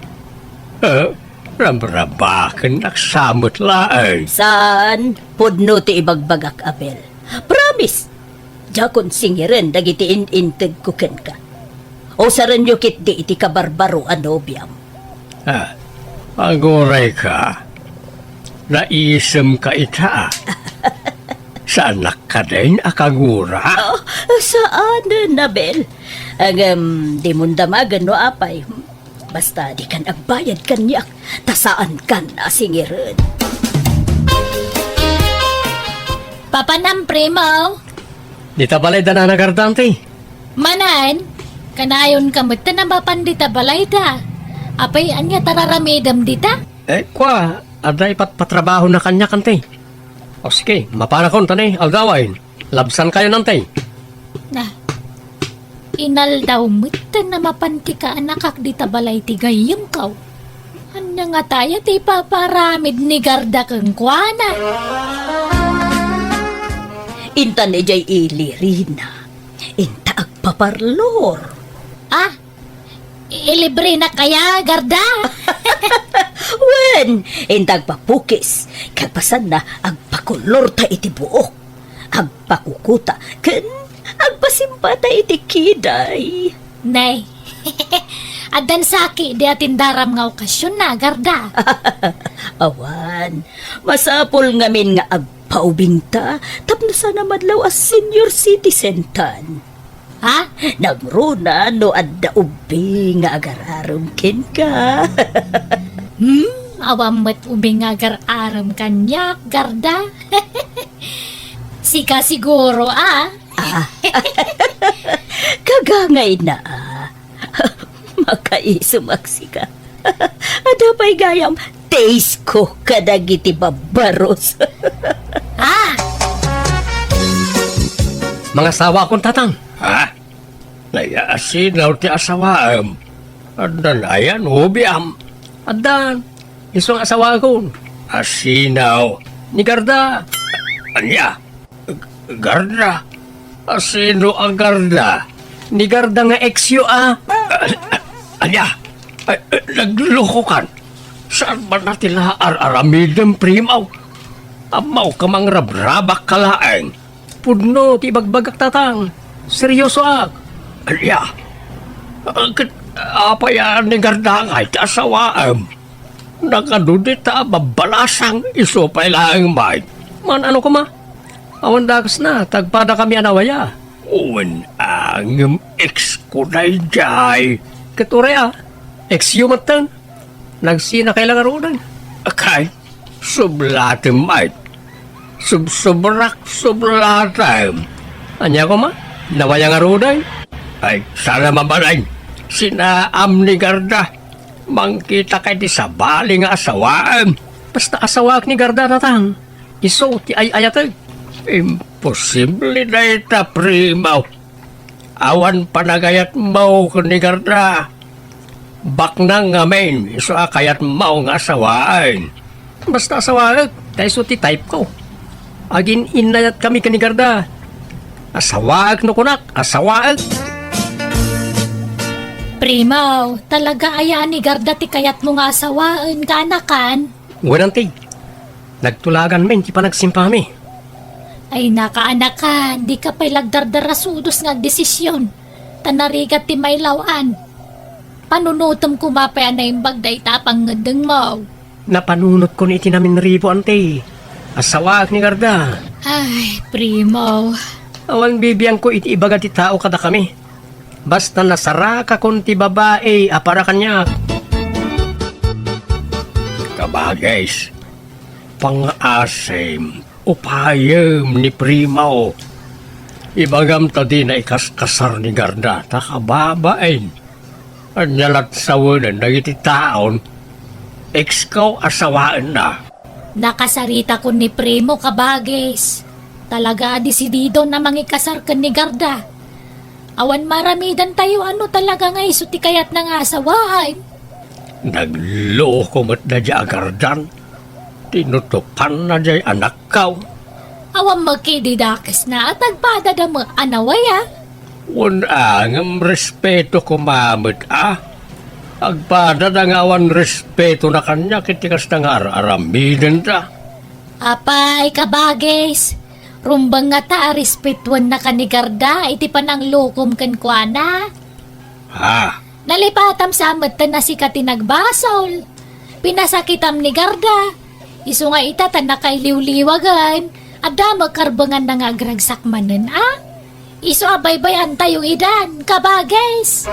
Eh, rabrabakennak sa met laeng. Saan? Pudno ti ibagbagak, Abel. Promise! Diakon singiren dagiti in-integko kenka. Usarenyo ketdi iti kabarbaro a nobiam. Ah, agurayka. Naisemka ita. Saannak kadin a kagura? Oh, saanen, Abel. Ngem, dimon damagen no apay. Basta dikan agbayad kaniak, ta saankan a singiren. Papanam, primo? Dita balay da Nana Garda, anti. Manen, kanayonka met a mapan dita balay da. Apay, ania ta raramidem dita? Eh, kua, adda ipatpatrabahona kaniak, anti. O sige, mapanakon ta ni aldawen. Labsankayo, anti. Na, inaldaw met ta mapan ti kaanakak dita balay ti gayyemko. Ania ngata aya ti ipaparamid ni Garda kenkuana? Intan idiay ili, Rina. Inta agpaparlor. Ah, ilibrena kaya, Garda? Wen, inta agpapukis. Kalpasanna, agpakulorta iti buok. Agpakukuta. Ken agpasimpata iti kiday. Nay, addan saki di atindaram nga okasionna, Garda. Awan, masapul ngamin nga agpaubingta tapno saan a madlaw a senior citizen tan. Ha? Nangruna no adda ubing nga agar-arem kenka. Hmm, awan met ubing nga agar-arem kaniak, Garda. Sika siguro, ah. Ah. Kagangayna, ah. Makaisumak sika. Adda pay gayam taste ko kadagiti babbaros. Ah! Mangasawakon, Tatang. Ha? Nayasinaw ti asawaem. Adda nayan, hobiam. Addan. Isu nga asawakon. Asinaw. Ni Garda. Ania? Garda? Asino a Garda? Ni Garda nga ex-yo, ah. Ania? Ay, naglokokan. Saan man na ti laar aramidem, Primo? Ammawka mangrabrabak ka laeng. Pudno ti ibagbagak, Tatang. Seryosoak. Ania? Ket apay a ni Garda ngay ti asawaem? Nakadudi ta babbalasang isu pay laeng met. Man-ano koma? Awan dakesna, tagpadakami a nawaya. Wen, ngem ex ko daydiay. Ket uray a, ex-yo metten. Nagsinakay la ngaruden. Akay, sublatem met. Subsubrak, sublatem. Ania koma? Nawaya ngaruden? Ay, saan a mabalin. Sinaam ni Garda. Mangkitak iti sabali nga asawaem. Basta asawaek ni Garda, Tatang. Isu ti ay-ayatek. Imposible dayta, Primo. Awan panagayatmo ken ni Garda. Baknang ngamin isu a kayatmo nga asawaen. Basta asawaek, ta isu ti type ko. Agin-innayatkami ken ni Garda. Asawaek no kunak, asawaek. Primo, talaga aya ni Garda ti kayatmo nga asawaen, kaanakan? Wen, anti. Nagtulagan met ti panagsimpami. Ay, nakaanakan, dika pay la agdardarasudos nga agdesisyon. Ta narigat ti mailaw-an. Panunotem koma pay a naimbag dayta a pangngeddengmo. Napanunotkon iti naminribo, anti. Asawaek ni Garda. Ay, Primo. Awan bibiangko iti ibaga ti tao kadakami. Basta nasarakakon ti babai a para kaniak. Kabagis, pangngaasim, upayem ni Primo. Ibagam ta dina ikaskasar ni Garda, ta kababain. Ania lat sawenen dagiti taon, ex ko a sawaenna. Nakasaritakon ni Primo, kabagis. Talaga a desidido a mangikasar ken ni Garda. Awan maaramidantayo a no talaga nga isu ti kayatna nga asawaen. Nagloko met daydiay a Gardan. Tinutopanna diay anakko. Awan met kadi dakesna a tagpadada met a nawaya. Wen, ngem respeto koma met a. Agpadada nga awan respetona kaniak iti kasta nga ar-aramidenda. Apay, kabagis, rumbeng ngata a respetuennaka ni Garda iti pananglokom kenkuana? Ha? Nalipatam sa metten a sika ti nagbasol. Pinasakitam ni Garda. Isu nga ita ta nakailiwliwagen. Adda met karbenganna nga agragsak manen a. Isu a baybay-antayo idan, kabagis.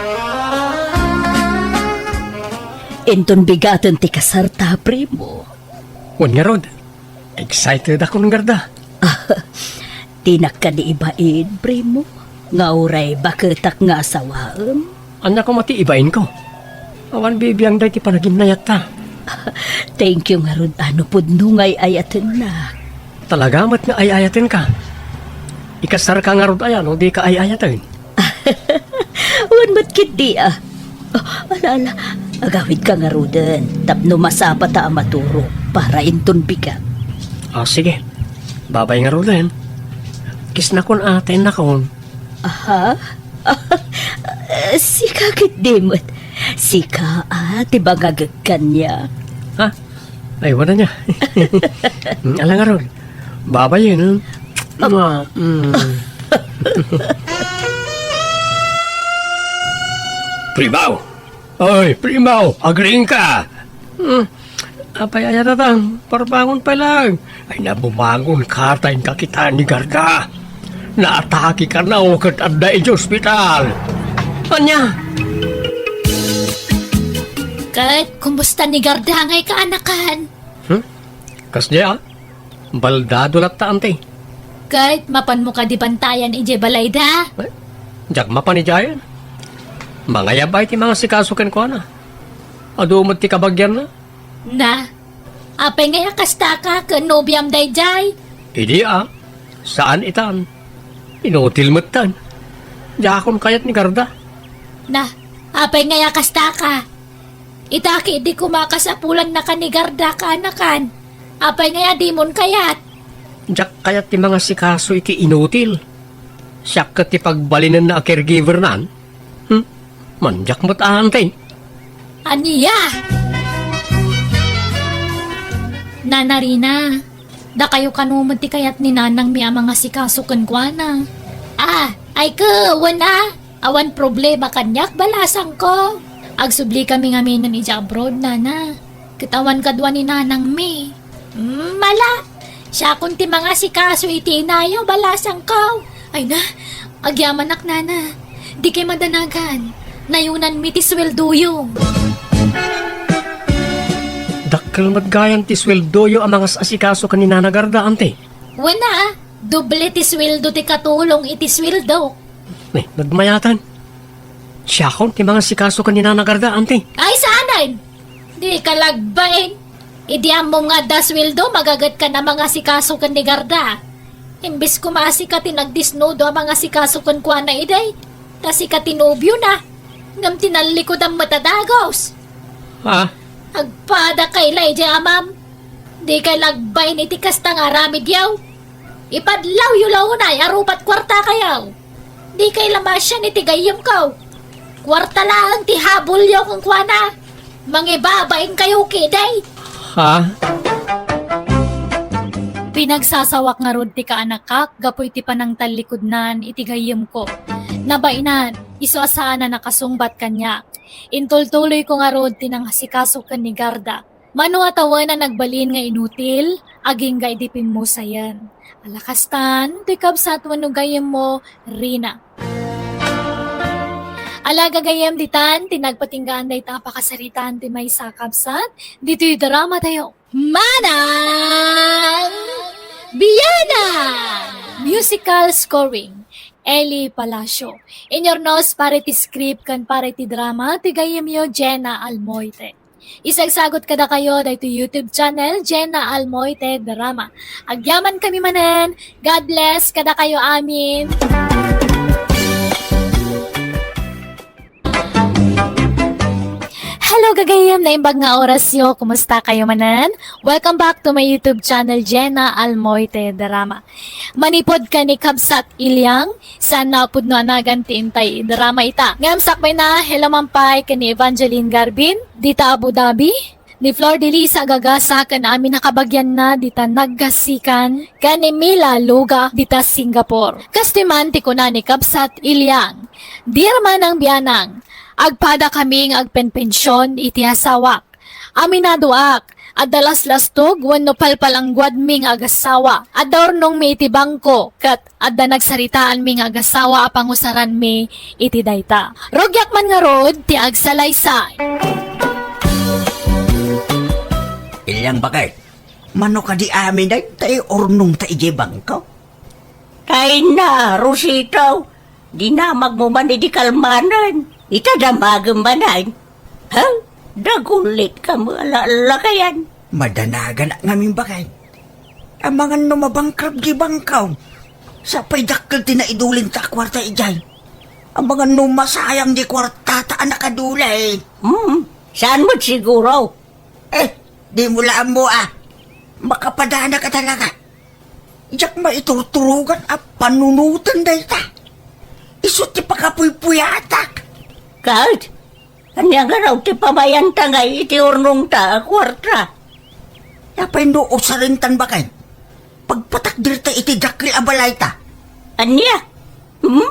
Inton bigaten ti kasarta, Primo. Wen ngarud, excited ako, Garda. Dinak kadi ibain, Primo, nga uray baketak nga asawaem? Ania koma ti ibainko? Awan bibiangda iti panaginayatta. Thank you ngarud a no pudno nga ay-ayatennak. Talaga met nga ay-ayatenka. Ikasarka ngarud aya no dika ay-ayaten? Wen met ketdi a. Oh, ala, ala. Agawidka ngaruden tapno masapata a maturog para inton bigat. Ah, sige. Babay ngaruden. Kisnakon a tennakon. Aha? Sika ketdi met. Sika a ti bangagek kaniak. Ha? Ay, wala niya. Ala ngarud. Babayen, hmm? Mua, mm. Primaw! Oy, Primaw! Agriingka! Hmm. Apay aya tatang, parbangon pay laeng. Ay, nabumangon ka ta inka kitaen ni Garda. Naatake kano ket adda iti ospital. Ania? Ket kumusta ni Garda ngay kaanakan? Hmm? Kasdiay a? Baldado latta, anti. Ket mapanmo kadi bantayan idiay balayda? Eh, diak mapan idiayen. Mangayab ay ti mangasikaso kenkuana. Adu met ti kabagianna. Na, apay ngay a kastaka ken nobiam daydiay? Idi a, saan itan. Inutil metten. Diakon kayat ni Garda. Na, apay ngay a kastaka? Ita ketdi koma a kasapulannakan ni Garda kaanakan. Apay ngay a dimon kayat? Diak kayat ti mangasikaso iti inutil. Siak ket ti pagbalinenna a caregiver-nan. Hmm? Mandiak met a, anti. Ania? Nana Rina, dakayo kano met ti kayat ni nanangmi a mangasikaso kenkuana? Ah, ay ket, wen a. Awan problema kaniak, balasangko. Agsubli kami ngamin idiay abroad, nana. Ket awan kadua ni nanangmi. Hmm, ala. Siakon ti mangasikaso iti inayo, balasangko. Ay na, agyamanak, nana. Dikay madanagan. Nayunanmi ti sueldoyo. Dakkel met gayam ti sueldoyo a mangas-asikaso ken ni Nana Garda, anti. Wen a, doble ti sueldo ti katulong iti sueldo. Ni, nagmayatan. Siakon ti mangasikaso ken ni Nana Garda, anti. Ay, saanen? Dika lagbain. Idi ammom nga adda sueldo, magagetka a mangasikaso ken ni Garda. Imbes koma a sika ti nagdisnudo a mangasikaso kenkuana idi, ta sika ti nobiona. Ngem tinallikudan met a dagus. Ha? Agpadakay la idiay amam. Dikay lagbain iti kasta nga aramidyo. Ipadlawyo la unay a rupat kuartakayo. Dikay la masian iti gayyemko. Kuarta laeng ti habulyo kenkuana. Mangibabainkayo ketdi. Ha? Pinagsasawak ngarud ti kaanakak gapu iti panangtallikudnan iti gayyemko. Nabainan, isu a saan a nakasungbat kaniak. Intultuloyko ngarud ti nangasikaso ken ni Garda. Mano a tawen a nagbalin nga inutil, agingga idi pimmusayen. Ala kastan, toy kabsat wenno gayyemmo, Rina. Ala gagayyem ditan, ti nagpatinggaan dayta a pakasaritaan ti maysa a kabsat, ditoy drama tayo. Manang Biana! Musical scoring, Eli Palacio. Inyurnos para iti script ken para iti drama, ti gayyemyo, Jenna Almoite. Isagsagut kadakayo daytoy YouTube channel, Jenna Almoite Drama. Agyaman kami manen. God bless kadakayo amin. Hello, gagayyem, naimbag nga orasyo. Kumusta kayo manen? Welcome back to my YouTube channel, Jenna Almoite Drama. Manipud ken ni Kabsat Iliang, saan a pudno a nagan ti intay idrama ita. Ngem sakbayna, hello man pay ken ni Evangeline Garbin, dita Abu Dhabi, ni Flor de Lisa Gagasa ken amin a kabagianna dita Naggasikan, ken ni Mila Luga dita Singapore. Kastoy man ti kuna ni Kabsat Iliang, Dear Manang Bianang, agpadakami nga agpenpension iti asawak. Aminadoak, adda laslastog wenno palpalangguadmi nga agasawa. Adda urnongmi iti bangko, ket adda nagsaritaanmi nga agasawa a pangusaranmi iti dayta. Rugiak man ngarud ti agsalaysay. Iliang baket, mano kadi amin dayta urnongta idiay bangko? Kayna, Rosito, dinamagmo man idi kalmanen. Ita damagem manen. Ha? Dagulit ka mo, ala-, lakayan. Madanagan ngamin, bakay. Amangan no mabankrupt di bangkaw. Sapay dakkel ti naidulin ta a kuarta idiay. Amangan no masayang di kuarta ta a nakadulay. Hmm, saan mo siguro? Eh, di mo la ammo a. Makapadana ka talaga. Diak maiturturugan a panunoten dayta. Isu ti pakapuypuyatak. Kahit, ania nga raw ti pamayanta ngay iti urnongta a kuarta? Apay no usarentan baket? Pagpatakderta iti dakkel a balayta. Ania? Hmm?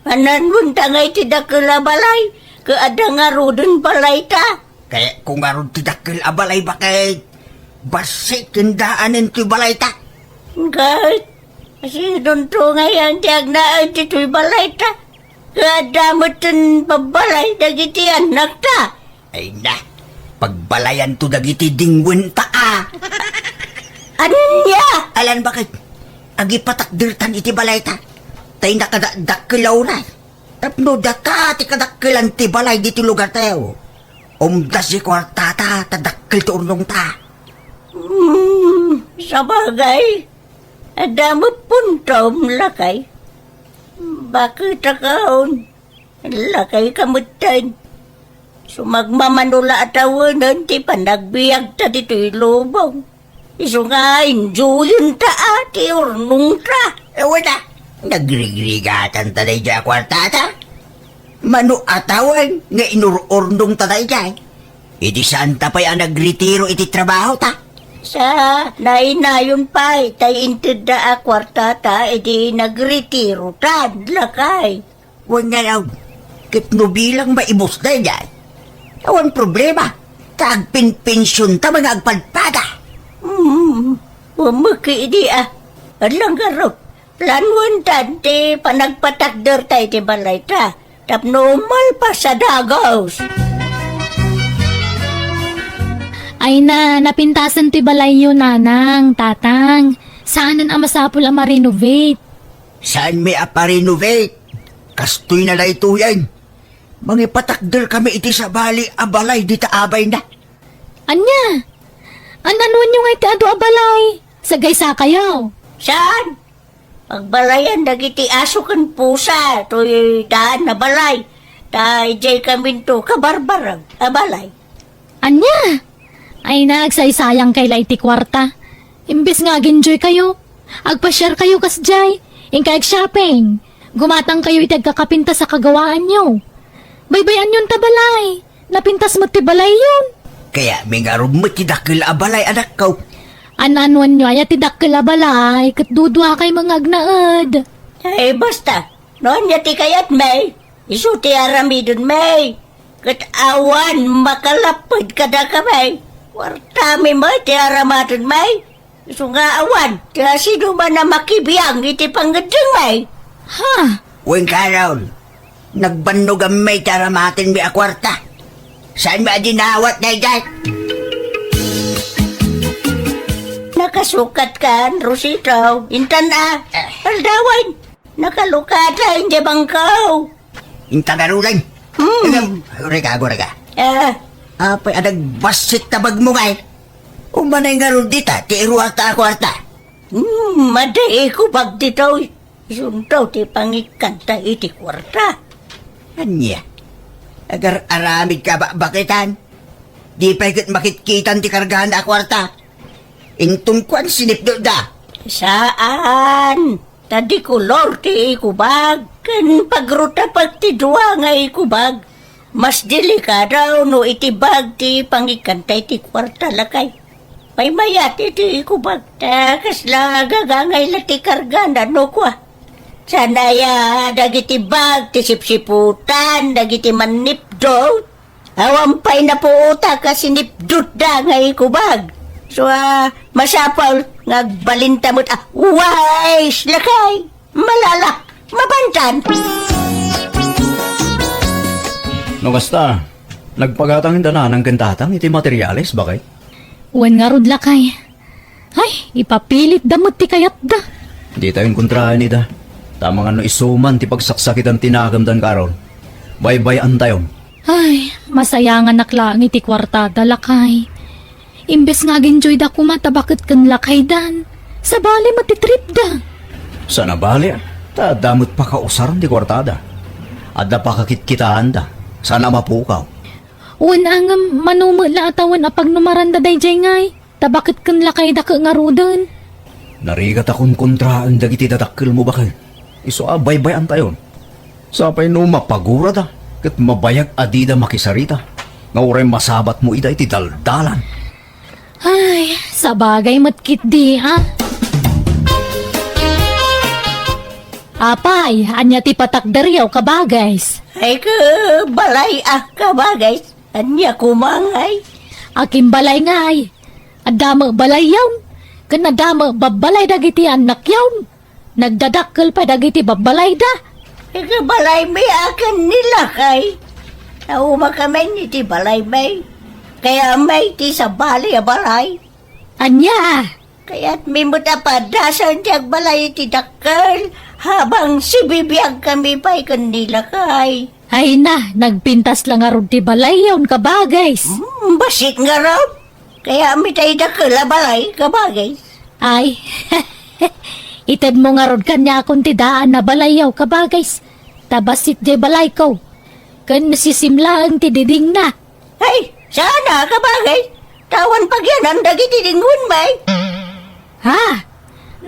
Ananonta ngay ti dakkel a balay, ket adda ngaruden balayta? Kayatko ngarud ti dakkel a balay, baket. Bassit ken daanen ti balayta. Ket, sinonto ngay ti agnaed ditoy balayta? Ket adda metten babbalay dagiti annakta? Ay na, pagbalayanto dagiti dingwenta a. Ania? Alan, baket? Agipatakdertan iti balayta. Tay nakadakdakkel a uray. Tapno data ti kadakkelan ti balay ditoy lugartayo. Umdas ti kuartata ta dakkel ti urnongta. Hmm, sabagay. Adda met puntom, lakay. Baket a kaon. Lakay ka metten. Sumagmamano la a tawenen ti panagbiagta ditoy lubong. Isu nga enjoyenta a ti urnongta. Awan a, nagrigrigatanta daydiay a kuartata. Mano a tawen nga inur-urnongta daydiay. Idi saanta pay a nagretiro iti trabahota. Sa nainayon pay tay intedda a kuartata idi nagretirotan, lakay. Wen nga daw, ket no bilang maibus daydiay, awan problema, ta agpenpensionta nga agpadpada. Hmm, umeki idi a. Adlang garot, planuentan ti panagpatakderta iti balayta, tapno malpas a dagus. Ay na, napintasen ti balayyo, nanang, tatang. Saanen a masapul a ma-renovate. Saanmi a pa-renovate? Kastoy na daytoyen. Mangipatakder kami iti sabali a balay dita abayna. Ania? An-anuenyo ngay ti adu a balay? Sagaysa kayo. Saan? Pagbalayan dagiti aso ken pusa, toy daan a balay. Ta idiay kaminto kabarbarag a balay. Ania? Ay na, agsaysayang kay la iti kuarta. Imbes nga ag-enjoy kayo, agpasiar kayo kasdiay, inka ag-shopping, gumatang kayo iti agkakapintas a kagawaanyo. Baybay-anyon ta balay, napintas met ti balayyon. Kayatmi ngarud met ti dakkel a balay, anakko. An-anuenyo aya ti dakkel a balay, ket dudua kay nga agnaed. Ay, basta, no ania ti kayatmi, isu ti aramidenmi. Ket awan makalapped kadakami. Kuartami met ti aramatenmi. Isu nga awan ti asinoman a makibiang iti pangngeddengmi. Ha? Wen, Carol, nagbannoganmi ti aramatenmi a kuarta. Saanmi a dinawat daydiay? Nakasukatkan, Rosito. Intan a. Eh. Aldawen. Nakalukada idiay bangkaw. Inta ngaruden. Hmm. Agam, agurayka, agurayka. Ah. Apay a nagbassit ta bagmo ngay? Umanay ngarud dita ti iruarta a kuarta. Hmm, adda ikubag ditoy. Isunto ti pangikkanta iti kuarta. Ania? Agar-aramid ka bakbakitan? Di pay ket makitkitan ti kargana a kuarta. Inton kuan, sinipdutda. Saan? Ta di kolor ti ikubag, ken pagrutapek ti dua nga ikubag. Mas delikado no iti bag ti pangikkanta iti kuarta, lakay. Maymayat iti ikubag, ta kasla gagangay la ti kargana no kua. Saan aya dagiti bag ti sipsiputan dagiti mannipdut? Awan pay napuotak a sinipdutda nga ikubag. So, ah, masapul nga agbalinta met a wais, lakay. Malala, mabantan. No kasta, nagpagatang inda nanang ken tatang iti materiales, bakay? Wen ngarud, lakay. Ay, ipapilitda met ti kayatda. Ditayon kontraen ida. Ta amangan no isu man ti pagsaksakitan ti nagemdan, Carol. Baybay-antayon. Ay, masayanganak laeng iti kuartada, lakay. Imbes nga agenjoyda koma ta baket ken lakaydan, sabali met ti tripda. Saan a bali, ta adda met pakausar ti kuartada. Adda pakakitkitaanda, saan a mapukaw. Wen, ngem mano met la a tawen a pagnumaranda daydiay ngay, ta baket ken lakayda ket ngaruden. Narigat a kunkontraen dagiti dadakkelmo, baket. Isu a baybay-antayon. Sapay no mapagurada ket mabayag a dida makisarita, nga uray masabatmo ida iti daldalan. Ay, sabagay met ketdi, a. Apay, ania ti patakderyo, kabagays? Ay, ke, balay a, kabagays. Ania koma ngay? Akin balay ngay. Adda met balayyon, ken adda met babbalay dagiti annakyon. Nagdadakkel pay dagiti babbalayda. Iti balaymi a ken ni lakay. Naumakami iti balaymi. Kayatmi ti sabali a balay. Ania? Kayatmi met a padasen ti agbalay iti dakkel, habang sibibiagkami pay ken ni lakay. Ay na, nagpintas la ngarud ti balayyon, kabagays. Hmm, bassit ngarud. Kayatmi tay dakkel a balay, kabagays. Ay, itedmo ngarud kaniakon ti daan a balayyo, kabagays. Ta bassit diay balayko. Ken sisim laeng ti didingna. Ay, saan a, kabagays. Ta awan pagyanan dagiti dingwenmi. Ha?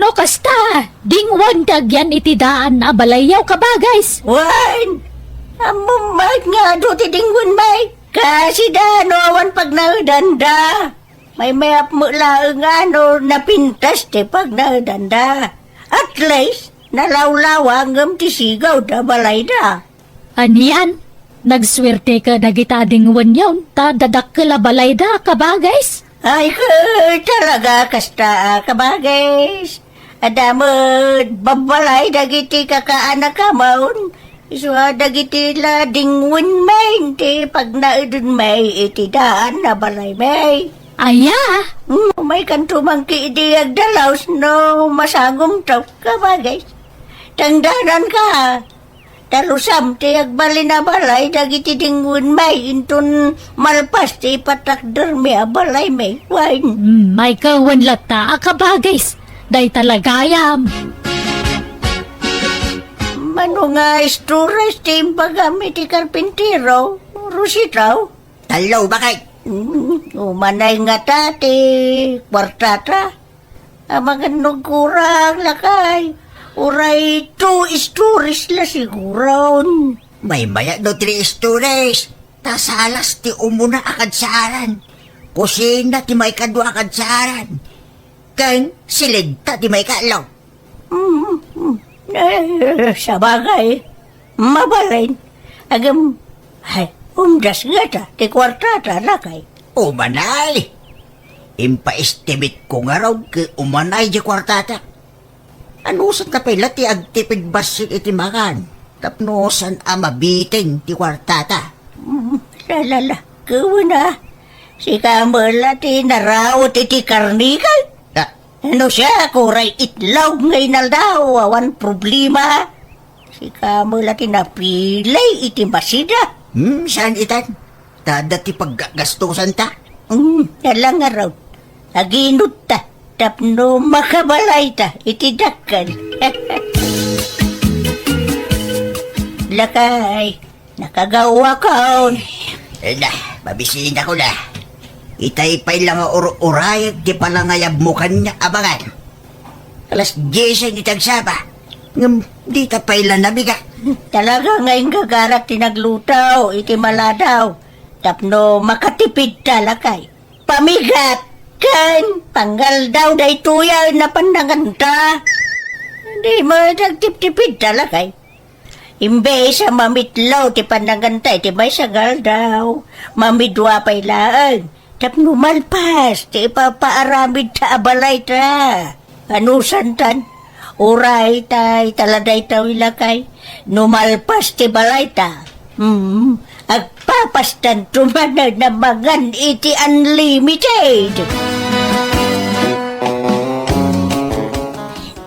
No kasta, dingwen ti agyan iti daan a balayyo, kabagays. Wen, ammom met nga adu ti dingwenmi. Kasida no awan pagnaedanda. Maymayat met laeng a no napintas ti pagnaedanda. At least, nalawlawa ngem ti sigawda balayda. Anian? Nagsuerte ka dagita a dingwenyon, ta dadakkel a balayda, kabagays? Ay, ke, talaga, kasta a, kabagays. Adda met babbalay dagiti kakaanakamon, isu a dagiti la dingwenmi ti pagnaedenmi iti daan a balaymi. Aya? Hmm, maykanto mangkidi agdalaus no masagumto, kabagays. Tangdananka, ta lusam ti agbalin a balay dagiti dingwenmi inton malpas ti ipatakdermi a balaymi. Wen. Hmm, maykawen latta a kabagays. Dayta la gayam. Mano nga istorya ti imbagam iti karpintero, Rosita? Tallo, bakit? Hmm, umanay ngata ti kuartata. Amangan no agkurang, lakay. Uray two stories la siguron. Maymayat no three stories. Ta salas ti umuna a kadsaran. Kusina ti maikadua a kadsaran. Ken silidta ti maikatlo. Mm, mm. Eh, sabagay. Mabalin. Agem, ay, umdas ngata ti kuartata, lakay. Umanay. Impaestimate ko ngarud ket umanay diay kuartata. Anusanta pay la ti agtipid bassit iti makan tapno saan a mabitin ti kuartata? Mm, la, la, la. Kawen a. Sika met la ti naraot iti karnikal. Ah. No siak, uray itlog nga inaldaw, awan problema. Sika met la ti napili iti masida. Hmm, saan itan? Ta adda ti paggasgastusanta. Hmm, ala ngarud. Aginutta tapno makabalayta iti dakkel. Lakay, nakagawakon. Ala, mabisinakon a. Itay pay la nga ur-urayag ti panangayabmo kaniak, amangan. Alas diesen iti agsapa, ngem dita pay la namigat. Talaga nga inggagarak ti nagluto iti maladaw tapno makatipidta, lakay. Pamigat ken pangaldaw daytoy a napannanganta. Di met agtiptipidta, lakay. Imbes a mamitlo ti pannanganta iti maysa nga aldaw, mamidua pay laeng tapno malpas ti ipapaaramidta a balayta. Anusantan, uray ta ita la daytoy, lakay, no malpas ti balayta, hmm, agpapastanto manen a mangan iti unlimited.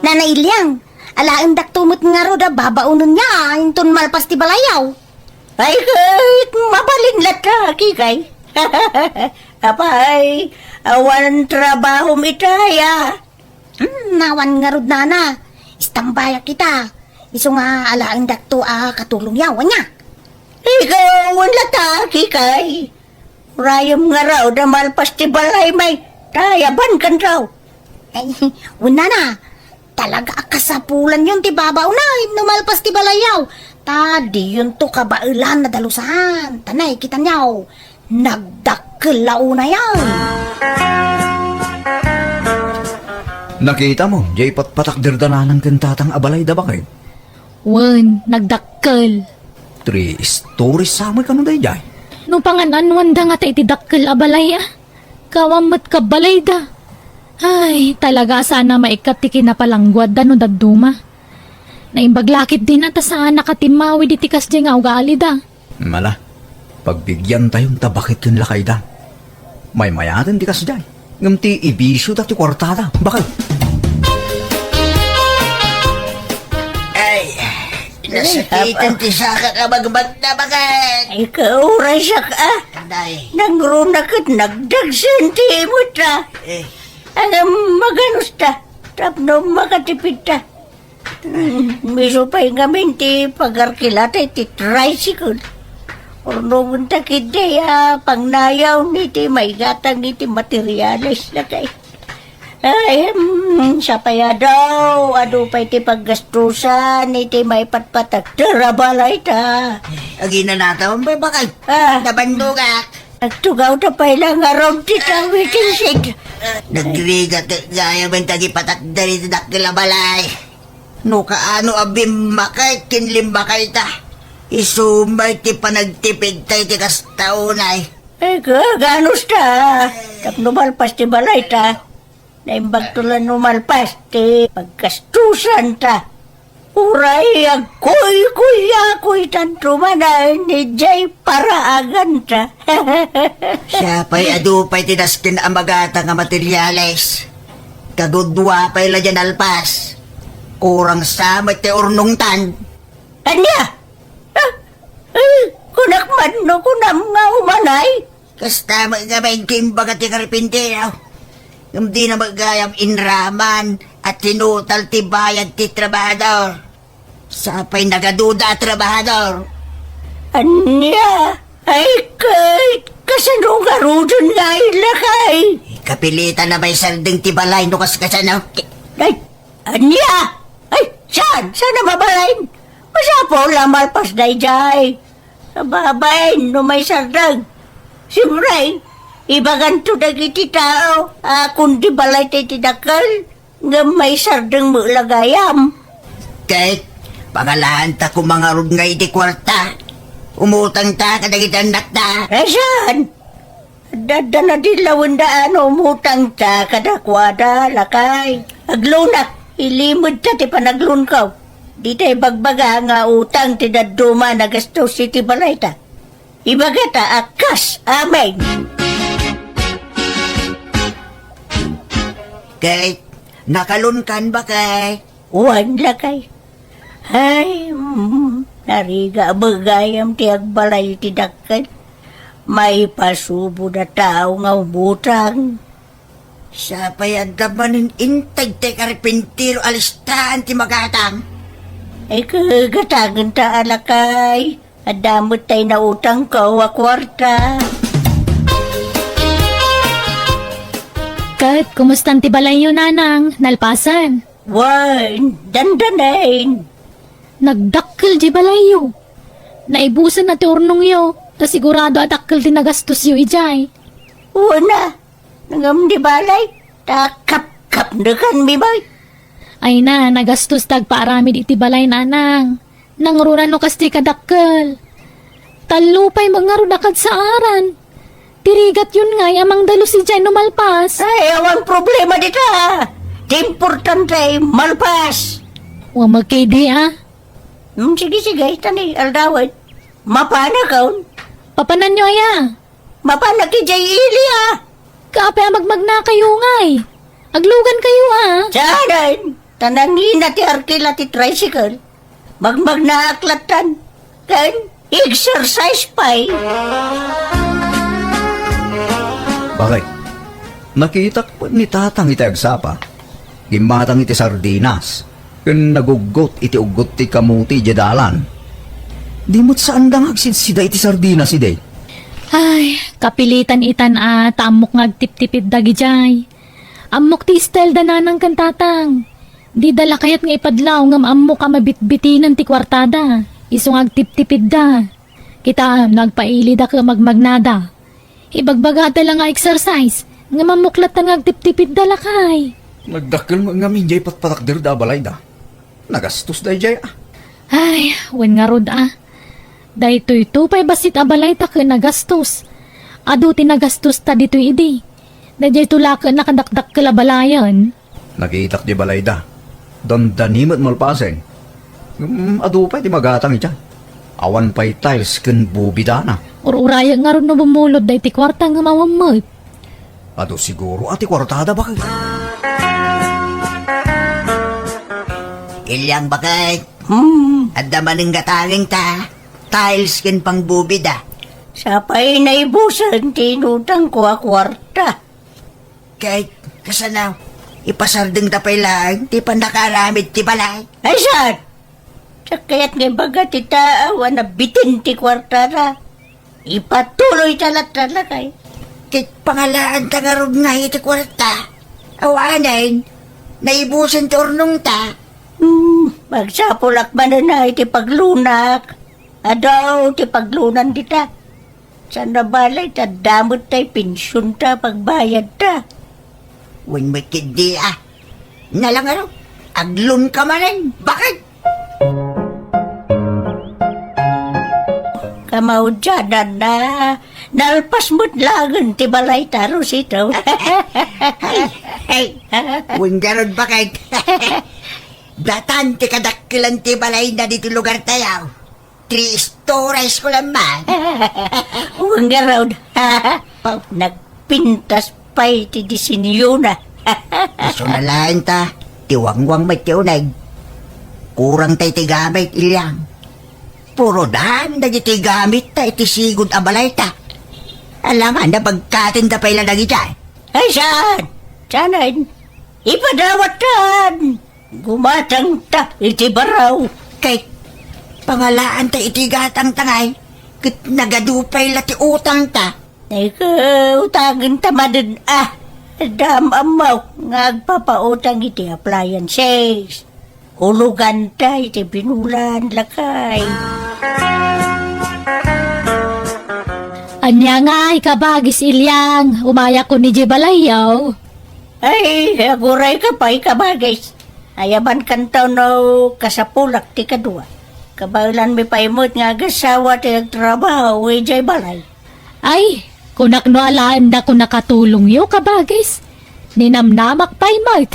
Nanay Iliang, alaendakto met ngarud a babaonenyo inton malpas ti balayyo. Ay, ket mabalin latta, Kikay. Apay, awan trabahom itay, a? Hmm, awan ngarud, nana. Istambayak ita. Isu nga alaendakto a katulongyaw, ania? Ikaw, awan latta, Kikay. Urayem ngarud a malpas ti balaymi, ta ayabankanto. Ay, wen, nana, talaga a kasapulanyon ti babaonay no malpas ti balayyo. Ta diyonto kabaelan a dalusan. Ta nakitanyo, nagdakkel la unayen. Nakitamo, diay patpatakderda nanang ken tatang a balayda, baket? Wen, nagdakkel. Three stories sa met kano daydiay? No pangan-anuanda ngata iti dakkel a balay, a? Awan met kabalayda. Ay, talaga a saan a maikkat ti kinapalangguadda no dadduma. Naimbag la ketdin a ta saan a katimmawid iti kasdiay nga ugalida. Ala, pagbigiantayon ta baket ken lakayda. Maymayaten ti kasdiay, ngem ti ibisioda ti kuartada, baket. Ay, nasakiten ti sakak a magmagna, baket. Ay, kaurasak, a. Nay. Nangruna ket nagdagsen ti imutta. Eh. Ngem maganusta, tapno makatipidta. Hmm, isu pay ngamin ti pagarkilata iti tricycle. Urnongenta ketdi a pangnayaw iti maigatang iti materiales, lakay. Ay, hmm, sapay adu, adu pay ti paggastusan iti maipatpatakder a balayta. Aginanatam pay, baket. A. Nabannogak. Agtugawta pay la ngarud ti tawi ti sik. Nagrigat gayam ti agipatakder iti dakkel a balay. No kaano a bimmakay ken limbakayta, isu met ti panagtipidta iti kasta unay. Ay, kaganusta. Tapno malpas ti balayta. Naimbagto la no malpas ti paggastusanta. Uray agkuykuyakoytanto manen idiay paraaganta. Siya pay adu pay ti dasken a magatang a materiales. Kagudua pay la diay nalpas. Kurang sa met ti urnongtan. Ania? Ah, eh, kunak man no kunam nga umanay? Kasta met ngamin ti imbaga ti karpintero. Ngem dina met gayam inraman a tinutal ti bayad ti trabahador. Sapay nagaduda a trabahador. Ania? Ay, ket kasano ngaruden nga ay lakay? Kapilitan a maisardeng ti balay no kas kasano. Ay, ania? Ay, saan? Saan a mabalin? Masapul a malpas daydiay. Babaen no maisardeng. Siempre, ibaganto dagiti tao a kundi balayta iti dakkel, ngem maisardeng met la gayam. Ket, pangalaanta koma ngarud nga iti kuarta. Umutangta kadagiti annakta. Ay, saan? Adda, adda nadillawenda a no umutangta kadakuada, lakay. Aglonak, ilimedta ti panagloanko. Dita ibagbaga nga utang ti dadduma a nagastos iti balayta. Ibagata a kas amin. Ket, nakaloankan, baket? Wen, lakay. Ay, mm, narigat met gayam ti agbalay iti dakkel. Maipasubod a tao nga umutang. Sapay adda manen integ ti karpintero a listaan ti magatang. Ay, kagatangenta a lakay. Adda met tay nautangko a kuarta. Ket, kumustan ti balayyo, nanang? Nalpasen? Wen, dandanaen. Nagdakkel di balayyo. Naibusen na ti urnongyo, ta sigurado a dakkel ti nagastosyo idiay. Wen a, ngem di balay, ta kapkapnekanmi met. Ay na, nagastos ti agpaaramid iti balay, nanang. Nangruna no kas ti kadakkel. Tallo pay met ngarud a kadsaaran. Ti rigatyon ngay a mangdalus idiay no malpas. Ay, awan problema dita. Ti importante, malpas. Wa makidi, a. Hmm, sige, sige, ta ni aldawen. Mapanakon. Papananyo aya? Mapanak idiay ili, a. Kaapay a magmagnakayo ngay? Aglugankayo, a. Saanen? Ta nangina ti arkila ti tricycle. Magmagnaak lattan. Ken, Exercise pay. Bakit? Nakitak ni Tatang iti agsapa. Gimmatang iti sardinas ken naguggot iti uggot ti kamuti idiay dalan. Di met saanda nga agsidsida iti sardinas idi. Ay, kapilitan itan a ta ammok nga agtiptipid dagidiay. Ammok ti style da nanang ken tatang. Dida la kayat nga ipadlaw ngem ammok a mabitbitinen ti kuartada. Isu nga agtiptipidda. Kitaem no agpailida ken magmagnada. Ibagbagada la nga exercise, ngem ammok latta nga agtiptipidda lakay. Nagdakkel met ngamin diay patpatakder da a balayda. Nagastos daydiay, a. Ay, wen ngarud, a. Daytoy to pay bassit a balayta ken nagastos. Adu ti nagastosta ditoy idi. Daydiay to la ket nakadakdakkel a balayen. Nakitak di balayda. Dandani met malpasen. Ngem adu pay ti magatang idiay. Awan pay tiles ken bubidana. Ur-urayek ngarud no bumulod daytoy kuarta ngem awan met. Adu siguro a ti kuartada, bakit? Iliang, bakit? Hmm. Adda manen gatangengta. Tiles ken pangbubida. Sapay naibusen ti inutangko a kuarta. Ket kasano, ipasardengta pay laeng ti pannakaaramid ti balay? Ay, saan? Sakayat nga ibaga ti tao a nabitin ti kuartara. Ipatuloyta latta lakay. Ket pangalaanta ngarud nga iti kuarta. Awanen, naibusen ti urnongta. Hmm, magsapulak manen a iti paglunak. Adu ti paglunan dita. Saan a balay ta adda met tay pensionta, pagbayadta. Wen met ketdi, a. Nalangaro, aglunka manen. Bakit? Kamaudiananna, nalpas met laengen ti balayta, Rosito. Ay, ay. Wen garud, bakit? Datan ti kadakkelan ti balayna ditoy lugartayo. Three stories ko lang man. Wen garud. Nagpintas pay ti disenyona. Isu na laeng ta, ti wangwang met ti uneg. Kurang tay ti gamit, Iliang. Puro daan dagiti gamitta iti sigud a balayta. Alangan, napagkatenda pay la dagidiay. Ay, saan? Saanen? Ipadawattan! Gumatangta iti baro. Kay, pangalaanta iti gatangta ngay, ket nagadu pay la ti utangta. Ay, ket utangenta manen, a. Adda am-ammo nga agpapautang iti appliances. Uloganta iti binulan, lakay. Ania ngay, kabagis Iliang, umayakon idiay balayyo? Ay, agurayka pay, kabagis. Ayabankanto no kasapulak ti kadua. Kabaelanmi pay met nga agasawa ti agtrabaho idiay balay. Ay, kunak no alaennak a nakatulongyo, kabagis. Ninamnamak pay met.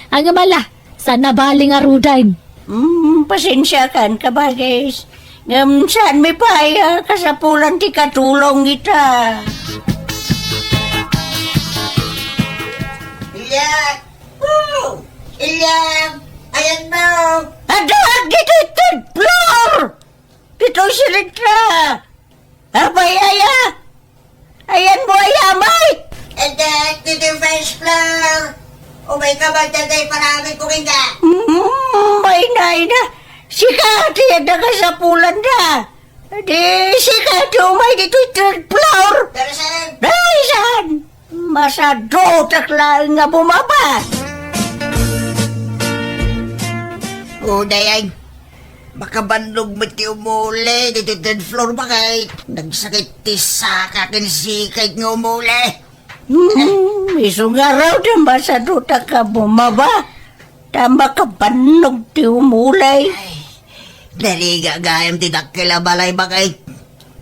Ngem ala, saan a bali ngaruden. Hmm, pasensiakan, kabagis. Ngem saanmi pay a kasapulan ti katulong ita. Iliang! Oh! Iliang! Ayanmo! Adda ditoy third floor! Ditoy si Ritra! Apay aya? Ayanmo aya, Amay? Adda ditoy first floor! Umayka man dayta iparamidko kenka! Mm, ay na, ay na! Sika ti adda kasapulanda! Di sika ti umay ditoy third floor! Pero saan? Ay, saan? Masadutak laeng nga bumaba! O, dayay, makabannog met ti umuli ditoy third floor, bakit? Nagsakit ti saka ken sikay nga umuli. Hmm, isu ngarud a masadutak a bumaba, ta makabannog ti umuli. Ay, narigat gayam ti dakkel a balay, bakit?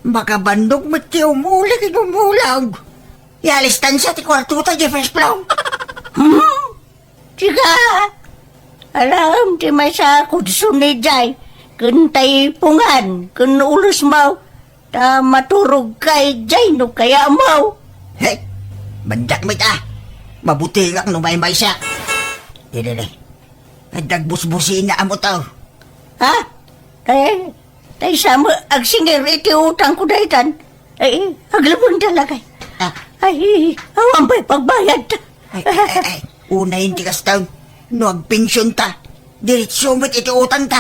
Makabannog met ti umuli ken umulag. Ialistan sa ti kuartota, Jefferson. Hmm? Sika, alam ti maysa a kudson idiay, ken taipungan, ken ulosmo, ta maturogka idiay no kayatmo. Hey, mandak met a, mabutingak no maymaysa. Dili, dili. Adda agbusbusina a motor. Ha? Eh, Tay sa met agsingir iti utangko daytan. Ay, aglubeng talaga. Ah. Ay, awan pay pagbayad. Ay, ay, ay, ay. Unayen ti kastan. No agpensionta, diretso met iti utangta.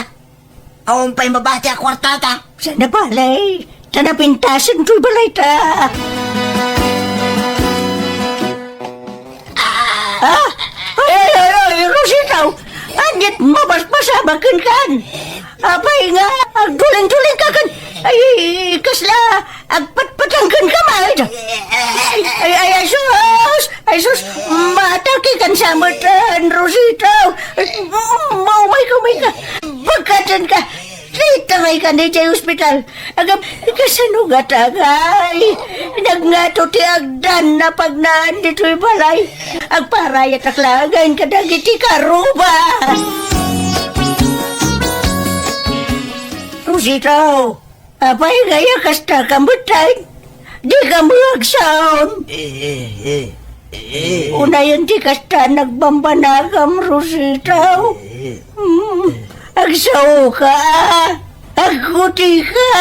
Awan pay mabati a kuartata. Saan a balay? Ta napintasen toy balayta. Ah! Ay, ay, ay, ay, Rosita! Ania't mabasbasabak kenka? Apay nga agdulingdulingka ken, ay, kasla agpatpatang kenka met? Ay, ay, ay, sus! Ay, sus! Maatake kan sa met, Rosita! Ay, maumay ka, umay ka! Pagkaten ka! Dita may ka idiay ospital. Agam, kasano nga tagay? Nagngato ti agdan a pagnaan ditoy balay. Agparayatak laengen kadagiti karuba. Rosita, apay nga ya kasta ka met, ay? Dika met agsaon. Eh, eh, eh, eh. Unayen ti kasta nagbambanagam, Rosita. Eh. Hmm. Agsaoka. Agkutika.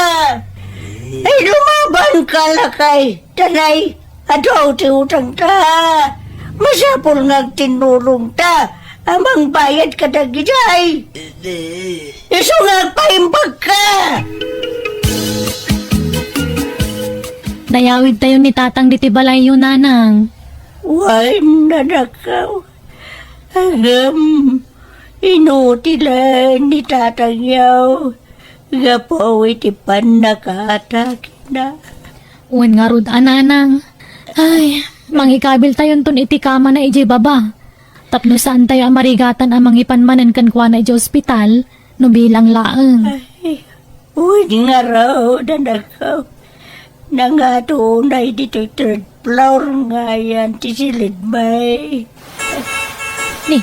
Ay, lumabanka lakay. Tanay, adu ti utangta. Masapul nga agtinnulongta a mangbayad kadagijay. Isu nga agpaimbagka. Nayawidtayo ni Tatang ditoy balayyo, Nanang. Wen, anakko. Ngem, inutilen ni Tatangyo gapu iti pannakatakena. Wen ngarud a, Nanang. Ay, mangikabiltayonton iti kamana idiay baba. Tapno saantayo a marigatan a mangipan manen kenkuana idiay ospital no bilang laeng. Ay, wen ngarud, anakko. Nangato unay ditoy third floor nga ayan ti silidmi. Ni,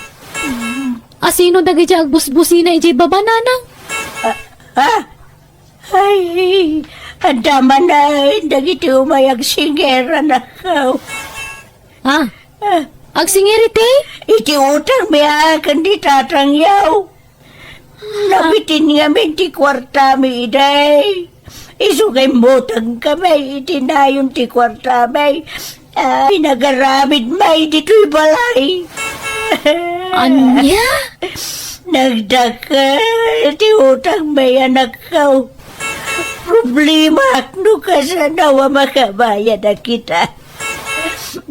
asino dagiti agbusbusina idiay baba, Nanang? Ah, ah? Ay, adda manen dagiti umay agsingir, anakko. Ah, ah, agsingir iti? Iti utangmi a ken ni Tatangyo. Nabitin ngamin ti kuartami idi. Isu nga immutangkami iti nayon ti kuartami. Ah, pinagaramidmi ditoy balay. Ania? Nagdakkel ti utangmi, anakko. Problemaak no kasano a makabayad a kita.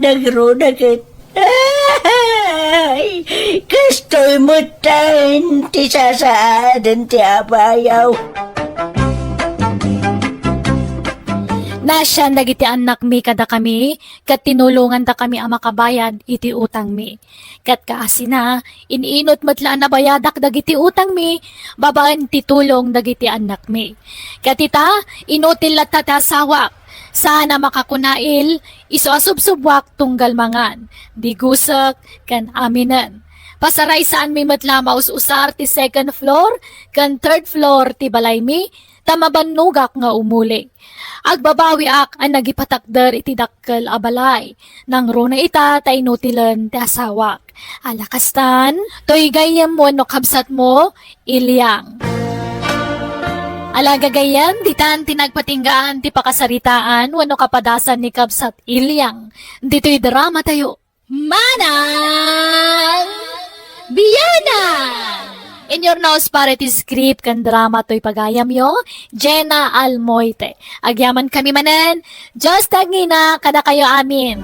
Nagruna ket, ay, kastoy metten ti sasaaden ti abayaw. Naasian dagiti annakmi kadakami, ket tinulongandakami a makabayad iti utangmi. Ket kaasina, in-inut met la a nabayadak dagiti utangmi babaen ti tulong dagiti annakmi. Ket ita, inutil latta ti asawak. Saan a makakunail, isu a subsubuak tunggal mangan, digusek, ken aminen. Pasaraysaanmi met la a maus-usar ti second floor ken third floor ti balaymi, ta mabannogak nga umuli. Agbabawiak a nagipatakder iti dakkel a balay. Nangruna ita ta inutilen ti asawak. Ala kastan, toy gayyem wenno kabsatmo, Ilyang. Ala gagayyem, ditan ti nagpatinggaan ti pakasaritaan wenno kapadasan ni Kabsat Ilyang. Ditoy drama tayo. Manang Bianang! In your nose para iti script ken drama toy pagayamyo, Jenna Almoite. Agyaman kami manen, Dios ti agngina kadakayo amin.